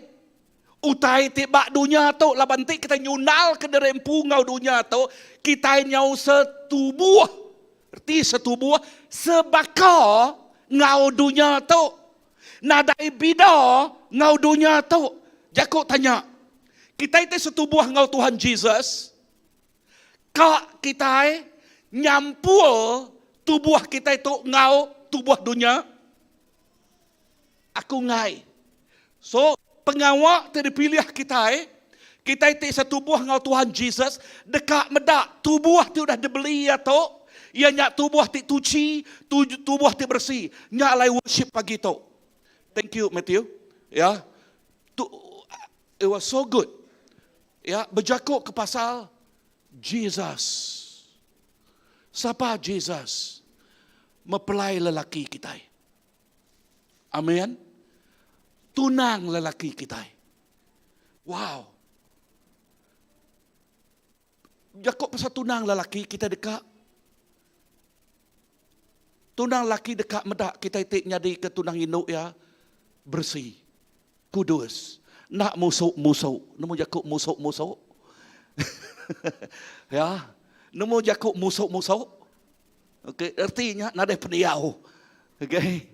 utai ti ba dunya tu laban enti kitai nyundalka diri empu enggau dunya tu kitai nyau setubuh reti setubuh sebaka enggau dunya tu nadai bida enggau dunya tu jaku tanya kitai ti setubuh enggau Tuhan Jesus ka kitai nyampur tubuh kitai tu enggau tubuh dunya? Aku enggai. So, pengawa ti dipilih kitai, kitai ti setubuh enggau Tuhan Jesus deka meda tubuh ti udah dibeli Iya tu, iya nya tubuh ti tuchi, tubuh ti beresi. Nya alai worship pagi tu. Thank you Matthew. Ya. Tu it was so good. Ya, bejaku ke pasal Jesus. Sapa Jesus mepelai lelaki kitai? Amen. Tunang lelaki kitai. Wow. Jaku pasal tunang lelaki kitai deka Tunang lelaki deka meda kitai ti nyadika tunang indu iya beresi, kudus, enda musuk-musuk. Nemu jaku musuk-musuk? Ya, nemu jaku musuk-musuk? Okey, erti nya nadai pendiau. Okey.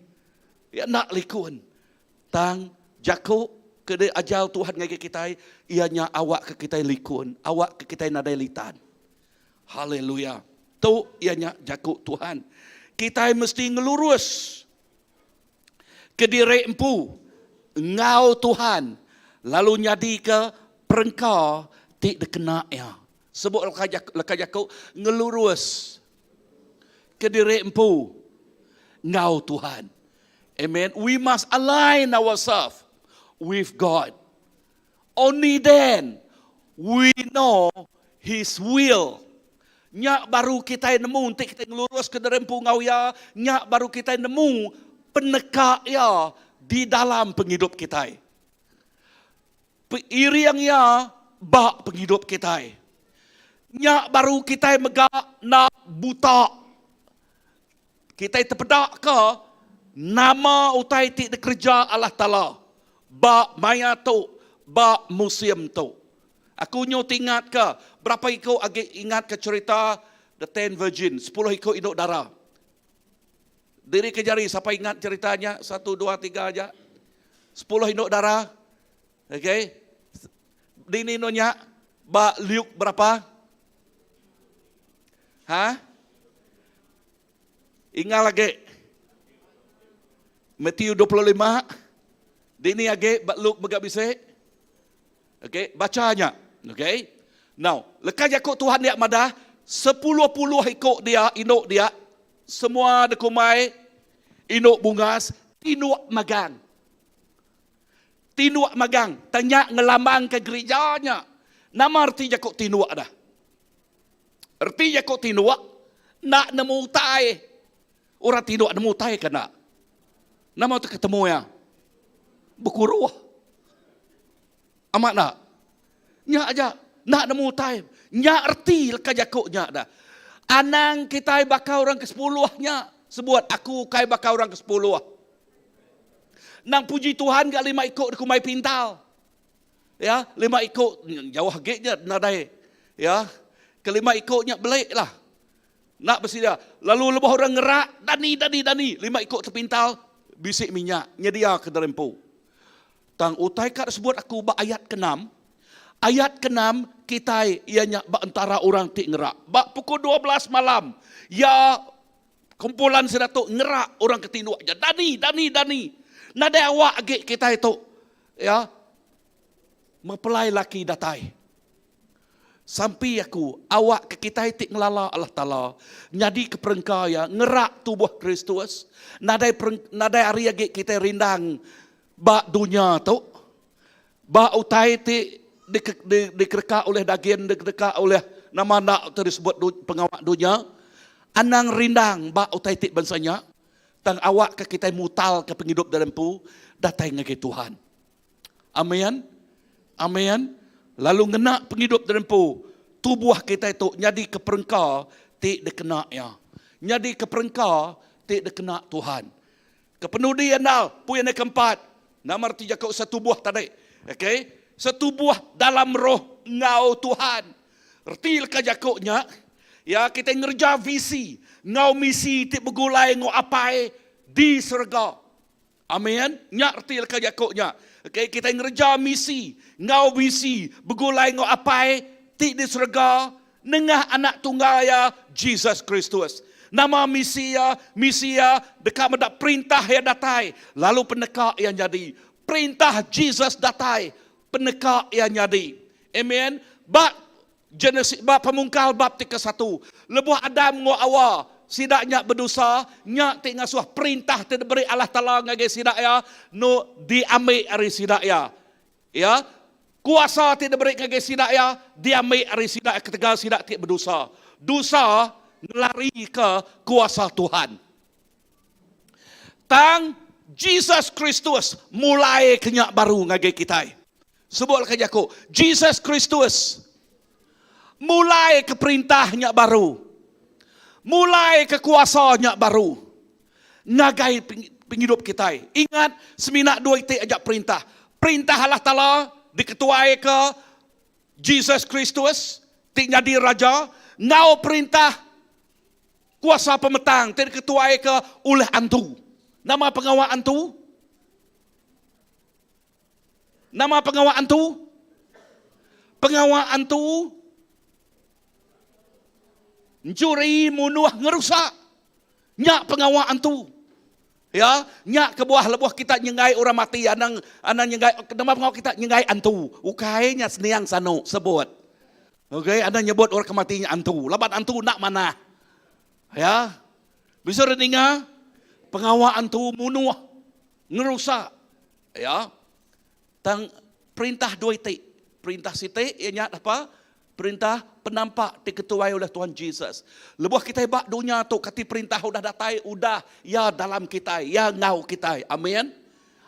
Iya enda likun. Tang jaku ke diajar Tuhan ngagai kitai iya nya awakka kitai likun, awakka kitai nadai litan. Haleluya. Tu iya nya jaku Tuhan. Kitai mesti ngelurus kediri empu enggau Tuhan lalu nyadika perengka ti dikena iya. Sebut leka jaku, leka jaku ngelurus kediri empu enggau Tuhan. Amen. We must align ourselves with God. Only then we know His will. Nya baru kitai nemu enti kitai ngelurus kediri empu enggau Iya, nya baru kitai nemu peneka Iya di dalam pengidup kitai. Peiring iya ba pengidup kitai. Nya baru kitai mega enda buta. Kitai tepedaka nama utai ti dikereja Allah Taala ba maya tu, ba musim tu. Aku nyu tingatka berapa iku agi ingatka cherita The Ten Virgin, sepuluh iku indu dara. Diri ke jari sapa ingat cherita nya? Satu, dua, tiga aja. Sepuluh indu dara. Okey. Dini inu nya? Ba Luke berapa? Ha? Ingat lagi. Matthew 25. Dini agi ba Luke mega bisi. Okey, bacha nya. Okey. Now, leka jaku Tuhan dia madah sepuluh puluh iku dia indu dia semua dikumbai indu bungas tinduk magang. Tinduk magang tang nya ngelambangka gerija nya. Nama reti jaku tinduk dah? Reti jaku tinduk enda nemu utai. Orang tinduk nemu utai ke enda? Nama tu ketemu iya? Bekuruh. Amat enda? Nya aja. Enda nemu utai. Nya reti leka jaku nya dah. Anang kitai baka orang ke sepuluh nya. Sebut, aku ukai baka orang ke sepuluh. Nang puji Tuhan ga lima iku dikumbai pintar. Ya, lima iku jauh agi nya nadai. Ya, kelima iku nya belik lah. Enda besedia. Lalu lebuh orang ngerak, dani, dani, dani, lima iku tepintal bisi minyak nyediaka diri empu. Tang utai ka disebut aku ba ayat keenam, ayat keenam kitai iya nya ba entara orang ti ngerak. Ba pukul 12 malam, iya kumpulan sida tu ngerak orang ke tinduk aja. Dani, dani, dani. Nadai awak agi kitai tu. Ya. Mempelai laki datai. Sampi aku, awakka kitai ti ngelala Allah Taala nyadika perengka Iya ngerak tubuh Kristus, nadai nadai hari agi kitai rindang ba dunya tu, ba utai ti dikereka ulih dagin, dikereka ulih nama enda ti disebut pengawa dunya. Anang rindang ba utai ti bansa nya, tang awakka kitai mutalka pengidup diri empu datai ngagai Tuhan. Amin. Amin. Lalu ngena pengidup diri empu, tubuh kitai tu nyadika perengka ti dikena Iya. Nyadika perengka ti dikena Tuhan. Kepenudi andal, puin yang keempat, nama reti jaku setubuh tadi. Okey, setubuh dalam roh enggau Tuhan. Reti leka jaku nya, ya kitai ngereja visi enggau misi ti begulai enggau Apai di serega. Amin. Nya reti leka jaku nya. Okay, kitai ngereja misi enggau visi begulai enggau Apai ti di serega nengah Anak Tunggal Iya, Jesus Kristus. Nama misi Iya? Misi Iya deka meda perintah Iya datai lalu peneka Iya nyadi. Perintah Jesus datai, peneka Iya nyadi. Amen. Ba Genesis ba pemungkal bab ti kesatu, lebuh Adam enggau Awa sida nya bedosa, nya ti ngasuh perintah ti diberi Allah Taala ngagai sida iya enu diambi ari sida iya. Ya, kuasa ti diberi ngagai sida iya diambi ari sida ketegal sida ti bedosa. Dosa Ngelarika kuasa Tuhan. Tang Jesus Kristus mulai ke nya baru ngagai kitai. Sebut leka jaku, Jesus Kristus mulai ke perintah nya baru. Mulai ke kuasa nya baru ngagai pengidup kitai. Ingat, semina dua iti aja perintah. Perintah Allah Taala diketuaika Jesus Kristus ti nyadi Raja enggau perintah kuasa pemetang ti diketuaika ulih antu. Nama pengawa antu? Nama pengawa antu? Pengawa antu enchuri, munuh, ngerusak. Nya pengawa antu. Ya, nya kebuah lebuh kita nyenggai orang mati anang anang nyenggai nama pengawa kita nyenggai antu. Ukai nya seniang sanu sebut. Okey, anang nyebut orang ke mati nya antu. Laban antu enda manah. Ya. Bisa re ninga pengawa antu munuh, ngerusak. Ya. Tang perintah dua iti. Perintah siti iya nya apa? Perintah penampak ti ketuai oleh Tuhan Jesus. Lebuh kitai ba dunya tu kati perintah udah datai udah iya dalam kitai, iya enggau kitai. Amin.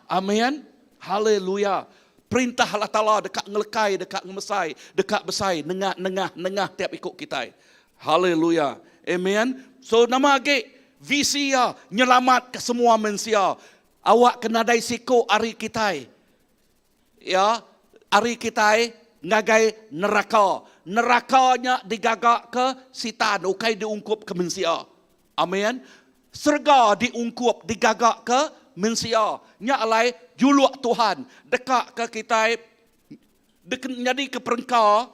Amin. Haleluya. Perintah Allah Taala deka ngelekai, deka ngemesai, deka besai nengah nengah nengah tiap iku kitai. Haleluya. Amen. So nama agi visi iya nyelamatka semua mensia. Awakka nadai siku ari kitai iya ari kitai ngagai neraka. Neraka nya digagaka Sitan ukai diungkupka mensia. Amen. Serega diungkup digagaka mensia. Nya alai juluk Tuhan dekaka kitai nyadika perengka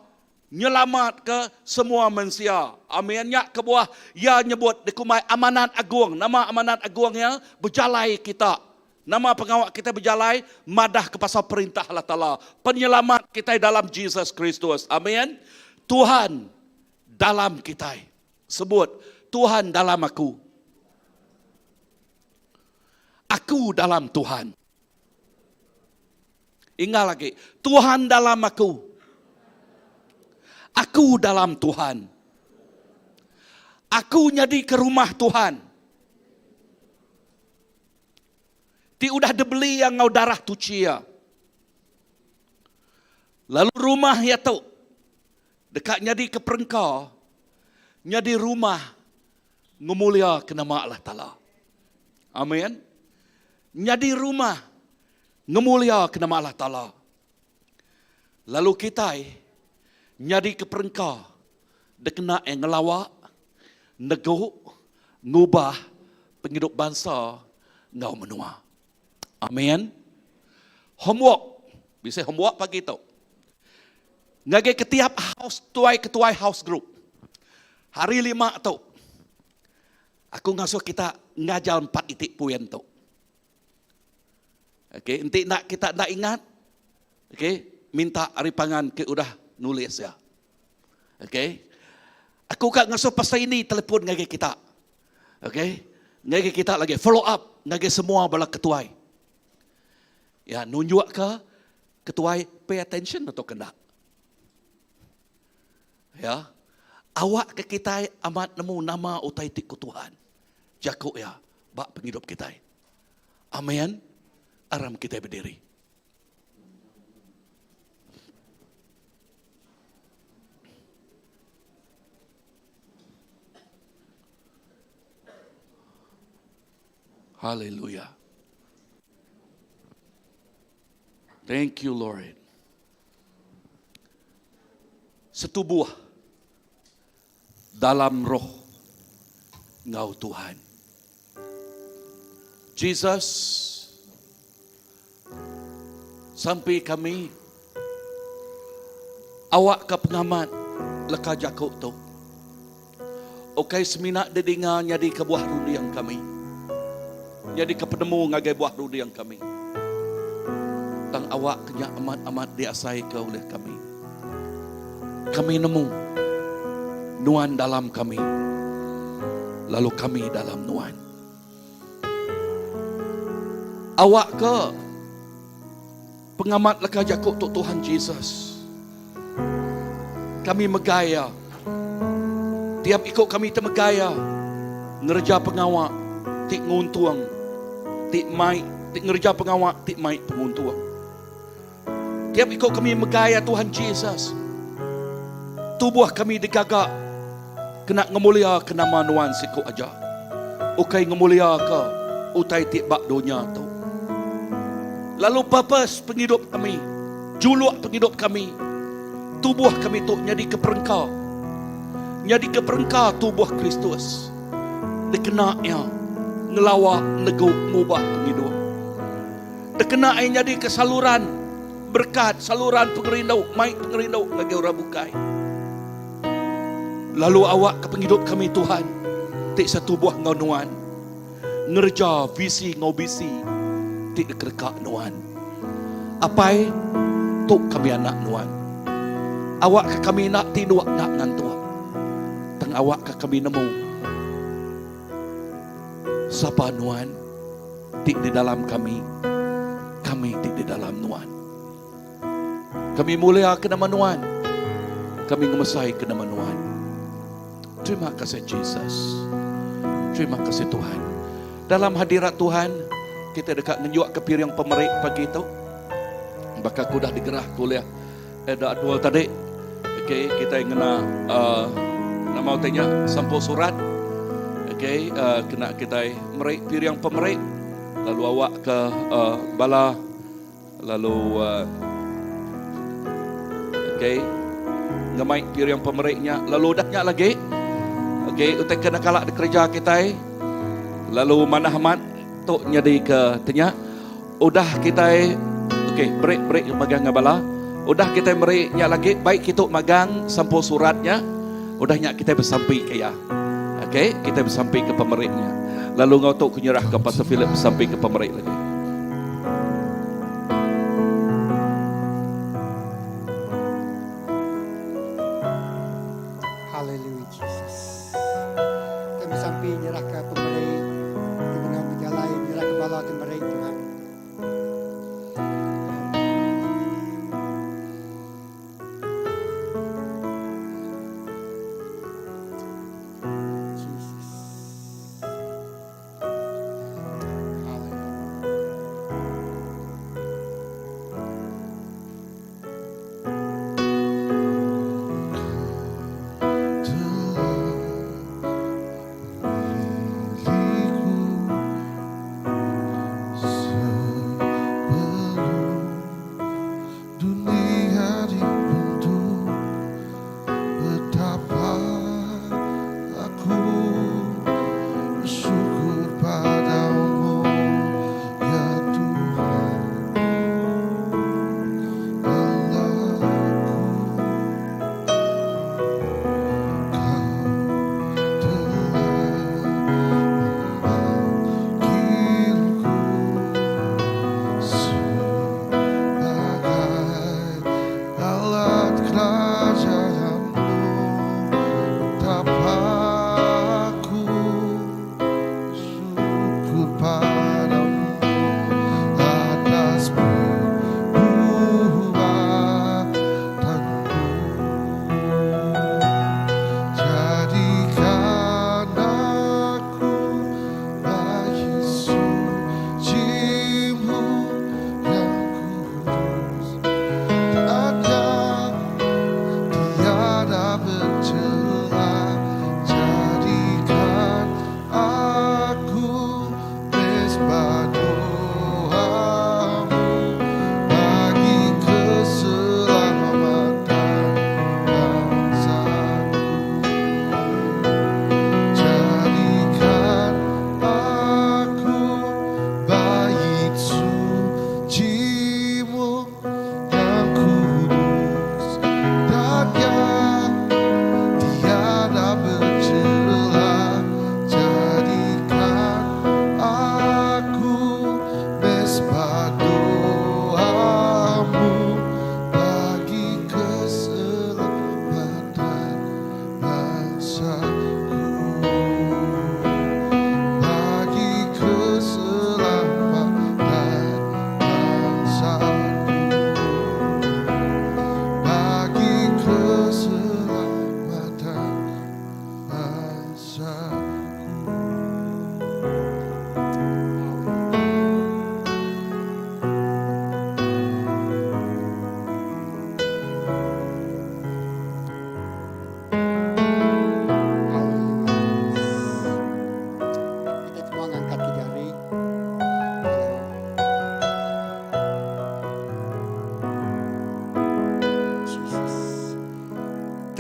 nyelamatka semua mensia. Amen. Nya kebuah iya nyebut dikumbai amanat agung. Nama amanat agung iya? Bejalai kita. Nama pengawa kitai bejalai? Madahka pasal Perintah Allah Taala, Penyelamat kitai dalam Jesus Kristus. Amen. Tuhan dalam kitai. Sebut, Tuhan dalam aku. Aku dalam Tuhan. Ingat lagi, Tuhan dalam aku. Aku dalam Tuhan. Aku nyadi ke rumah Tuhan. Ti udah dibeli iya enggau darah tuchi iya. Lalu rumah iya tu deka nyadika perengka nyadi rumah ngemuliaka nama Allah Taala. Amin. Nyadi rumah ngemuliaka nama Allah Taala. Lalu kitai nyadika perengka dikena iya ngelawa, negu, ngubah pengidup bansa enggau menua. Amin. Homework. Bisi homework pagi tu. Ngagai ketiap house tuai ketuai house group. Hari lima tu. Aku ngasuh kita ngajar empat iti puin tu. Okey, enti enda kita enda ingat, okey, minta ari pangan ke udah nulis iya. Okey. Aku ka ngasuh pastor ini telefon ngagai kita. Okey. Ngagai kita lagi follow up ngagai semua bala ketuai. Ya, nunjukka ketuai pay attention atau kena. Ya. Awak ke kitai amat nemu nama utai ti ku Tuhan. Jaku iya ba pengidup kitai. Amen. Aram kitai bediri. Hallelujah. Thank you Lord. Setubuh dalam roh enggau Tuhan. Jesus sampi kami awakka pengamat leka jaku tu ukai semina didinga nyadika buah runding kami, nyadika penemu ngagai buah runding kami, tang awakka nya amat-amat diasaika ulih kami. Kami nemu Nuan dalam kami, lalu kami dalam Nuan. Awakka pengamat leka jaku tu Tuhan Jesus. Kami megai iya. Tiap iku kami temegaya ngereja pengawa ti nguntung ti mai ti ngereja pengawa ti mai penguntung. Tiap iku kami megai Tuhan Jesus. Tubuh kami digaga kena ngemulia ke nama Nuan siku aja. Ukai ngemulia ke utai ti ba dunya tu. Lalu purpose pengidup kami, juluk pengidup kami, tubuh kami tu nyadi ke perengka. Nyadi ke perengka tubuh Kristus. Dikena iya ngelawa negu ngubah pengidup. Dikena ai nyadika saluran berekat, saluran pengerindu, mai pengerindu ngagai orang bukai. Lalu awakka pengidup kami Tuhan ti setubuh enggau Nuan ngereja visi enggau misi ti dikedeka Nuan. Apai, tu kami anak Nuan. Awakka kami enda tinduk enda ngantuk. Tang awakka kami nemu sapa Nuan. Ti di dalam kami, kami ti di dalam Nuan. Kami mulia ke nama Nuan, kami ngemesai ke nama Nuan. Terima kasih Jesus. Terima kasih Tuhan. Dalam hadirat Tuhan, kita deka ngenjuk ke piring pemeri pagi tu. Baka aku dah digerah kuliah Eda Adul tadi. Okey, kita ngena uh, nama utai nya sampul surat. Okey, uh, kena kita meri piring pemeri lalu awak ke uh, bala lalu uh, okey ngemai piring pemeri nya lalu udah nya lagi. Okey, utai kena kala dikereja kita lalu manah amat tu nyadi ke tenya. Udah kitai ok beri beri magang enggau bala. Udah kitai meri nya lagi baik kitu magang sampul surat nya udah nya kitai besampi ke iya. Ok kitai besampi ke pemeri nya. Lalu enggau tu ku nyerah ke Pastor Philip besampi ke pemeri lagi. Hallelujah Jesus. Kami sampi nyerahka pemeri ti benung bejalai nyerahka bala ti meri Tuhan. Jesus. Hallelujah.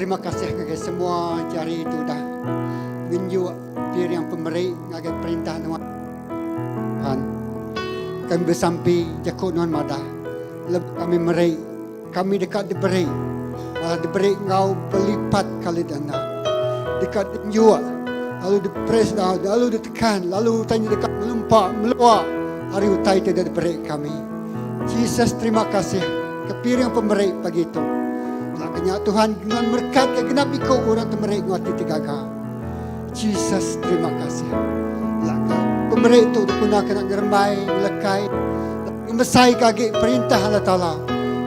Terima kasih ngagai semua jari ti udah ngenjuk piring pemeri ngagai perintah nuan. Tuhan, kami besampi jaku nuan madah lebuh kami meri, kami deka diberi, malah diberi enggau belipat kali dana. Deka dinjuk lalu dipres lalu ditekan lalu utai nya deka melumpa melua ari utai ti udah diberi kami. Jesus terima kasih ke piring pemeri pagi tu. Bala ke nya Tuhan nuan merekat ke genap iku orang ti meri enggau ati ti gaga. Jesus terima kasih. Bala ke pemeri tu diguna kena ngerembai, ngelekai, ngemesai ke agi perintah Allah Taala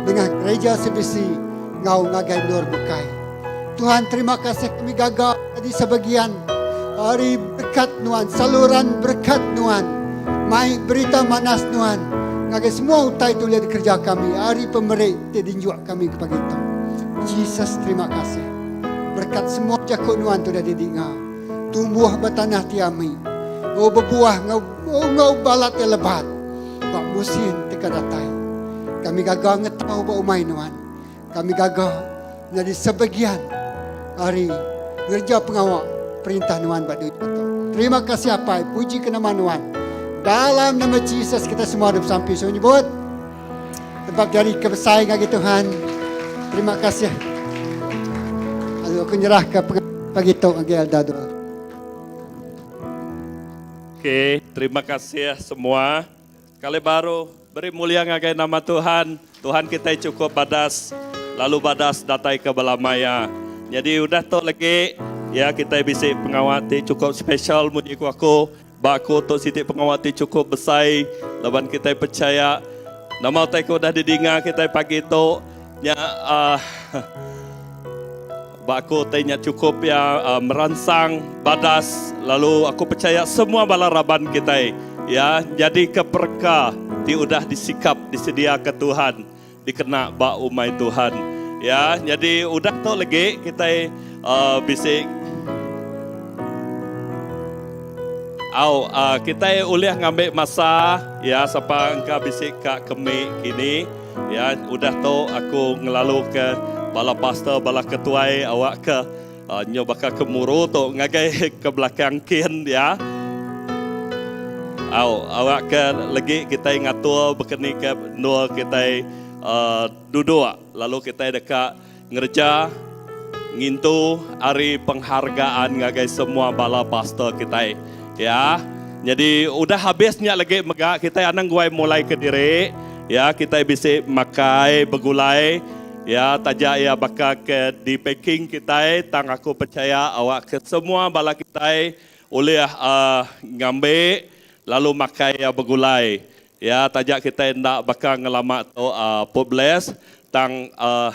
nengah gereja CBC enggau ngagai endur bukai. Tuhan terima kasih kami gaga nyadi sebagian ari berkat nuan, saluran berkat nuan mai berita manas nuan ngagai semua utai ti ulih dikereja kami ari pemeri ti dinjuk kami ke pagi tu. Jesus terima kasih. Berkat semua jaku nuan ti udah didinga tumbuh ba tanah ti ami enggau bebuah enggau enggau balat ti lebat ba musin ti ka datai. Kami gaga ngetau ba umai nuan. Kami gaga nyadi sebegian ari ngereja pengawa perintah nuan ba dunya tu. Terima kasih Apai, puji ke nama nuan. Dalam nama Jesus kita semua ada besampi. Semua nyebut. Tempat jari ke besai ngagai Tuhan. Terima kasih. Lalu aku nyerah ke pagi tu ngagai Elda dulu. Okey, terima kasih semua. Kali baru, beri mulia ngagai nama Tuhan. Tuhan kitai chukup badas, lalu badas datai ke bala maya. Nyadi udah tu legi, ya kitai bisi pengawa ti chukup special munyi ku aku. Ba aku tu siti pengawa ti chukup besai laban kitai pechaya nama utai ke udah didinga kitai pagi tu nya uhh Ba aku utai nya chukup iya meransang, badas lalu aku pechaya semua bala raban kitai iya nyadika perengka ti udah disikap disediaka Tuhan dikena ba umai Tuhan. Ya nyadi udah tu legi kitai bisi au kitai ulih ngambi masa iya sapa engka bisi ka kemi kini. Ya, udah tu aku ngelaluka bala pastor, bala ketuai awakka nyu baka ke muru tu ngagai ke belakang kin ya. Au, awakka legi kitai ngatur baka ni ke endur kitai duduk lalu kitai deka ngereja ngintu hari penghargaan ngagai semua bala pastor kitai. Ya. Nyadi udah habis nya legi mega kitai anang guai mulai kediri. Ya, kitai bisi makai begulai. Ya, taja iya baka ke di packing kitai tang aku pechaya awak ke semua bala kitai ulih uhh ngambi lalu makai iya begulai. Ya, taja kitai enda baka ngelama tu uhh put bless tang uhh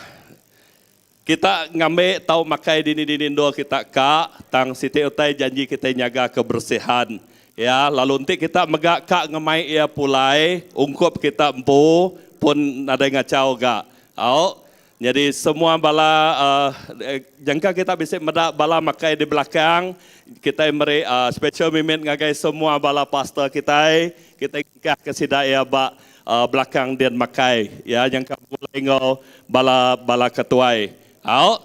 Kita ngambi tau makai dini-dini endur kita ka, tang siti utai janji kitai nyaga kebersihan iya, lalu enti kita mega ka ngemai iya pulai ungkup kita empu pun nadai ngachau ga. Au, nyadi semua bala uhh jangka kita bisi meda bala makai di belakang, kitai meri uhh special mimit ngagai semua bala pastor kitai, kitai ngengkah ke sida iya ba Belakang din makai iya nyangka begulai enggau bala bala ketuai. Au.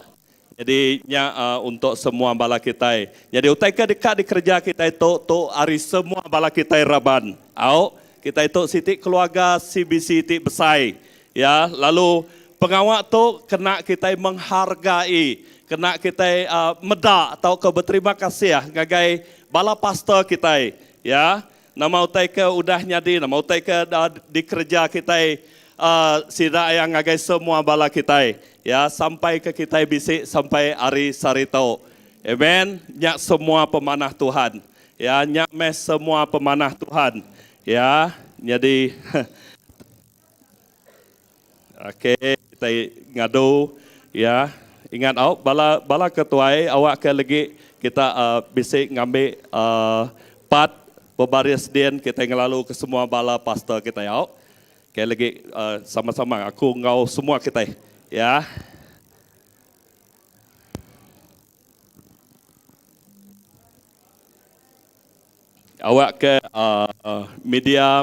Nyadi nya untuk semua bala kitai. Nyadi utai ke deka dikereja kitai tu tu ari semua bala kitai raban. Au. Kitai tu siti keluarga CBC ti besai. Ya, lalu pengawa tu kena kitai menghargai, kena kitai meda tauka beterima kasih ngagai bala pastor kitai. Ya. Nama utai ke udah nyadi, nama utai ke dikereja kitai sida iya ngagai semua bala kitai ya sampai ke kitai bisi sampai hari sehari tu. Amen. Nya semua pemanah Tuhan. Ya, nya meh semua pemanah Tuhan. Ya, nyadi Okey, kitai ngadu ya. Ingat au bala bala ke tuai awak ke legi kita uh, bisi ngambi uh, part bebaris din kitai ngelalu ke semua bala pastor kitai au. Okey legi uh, sama-sama aku enggau semua kitai ya. Awak ke uh, media.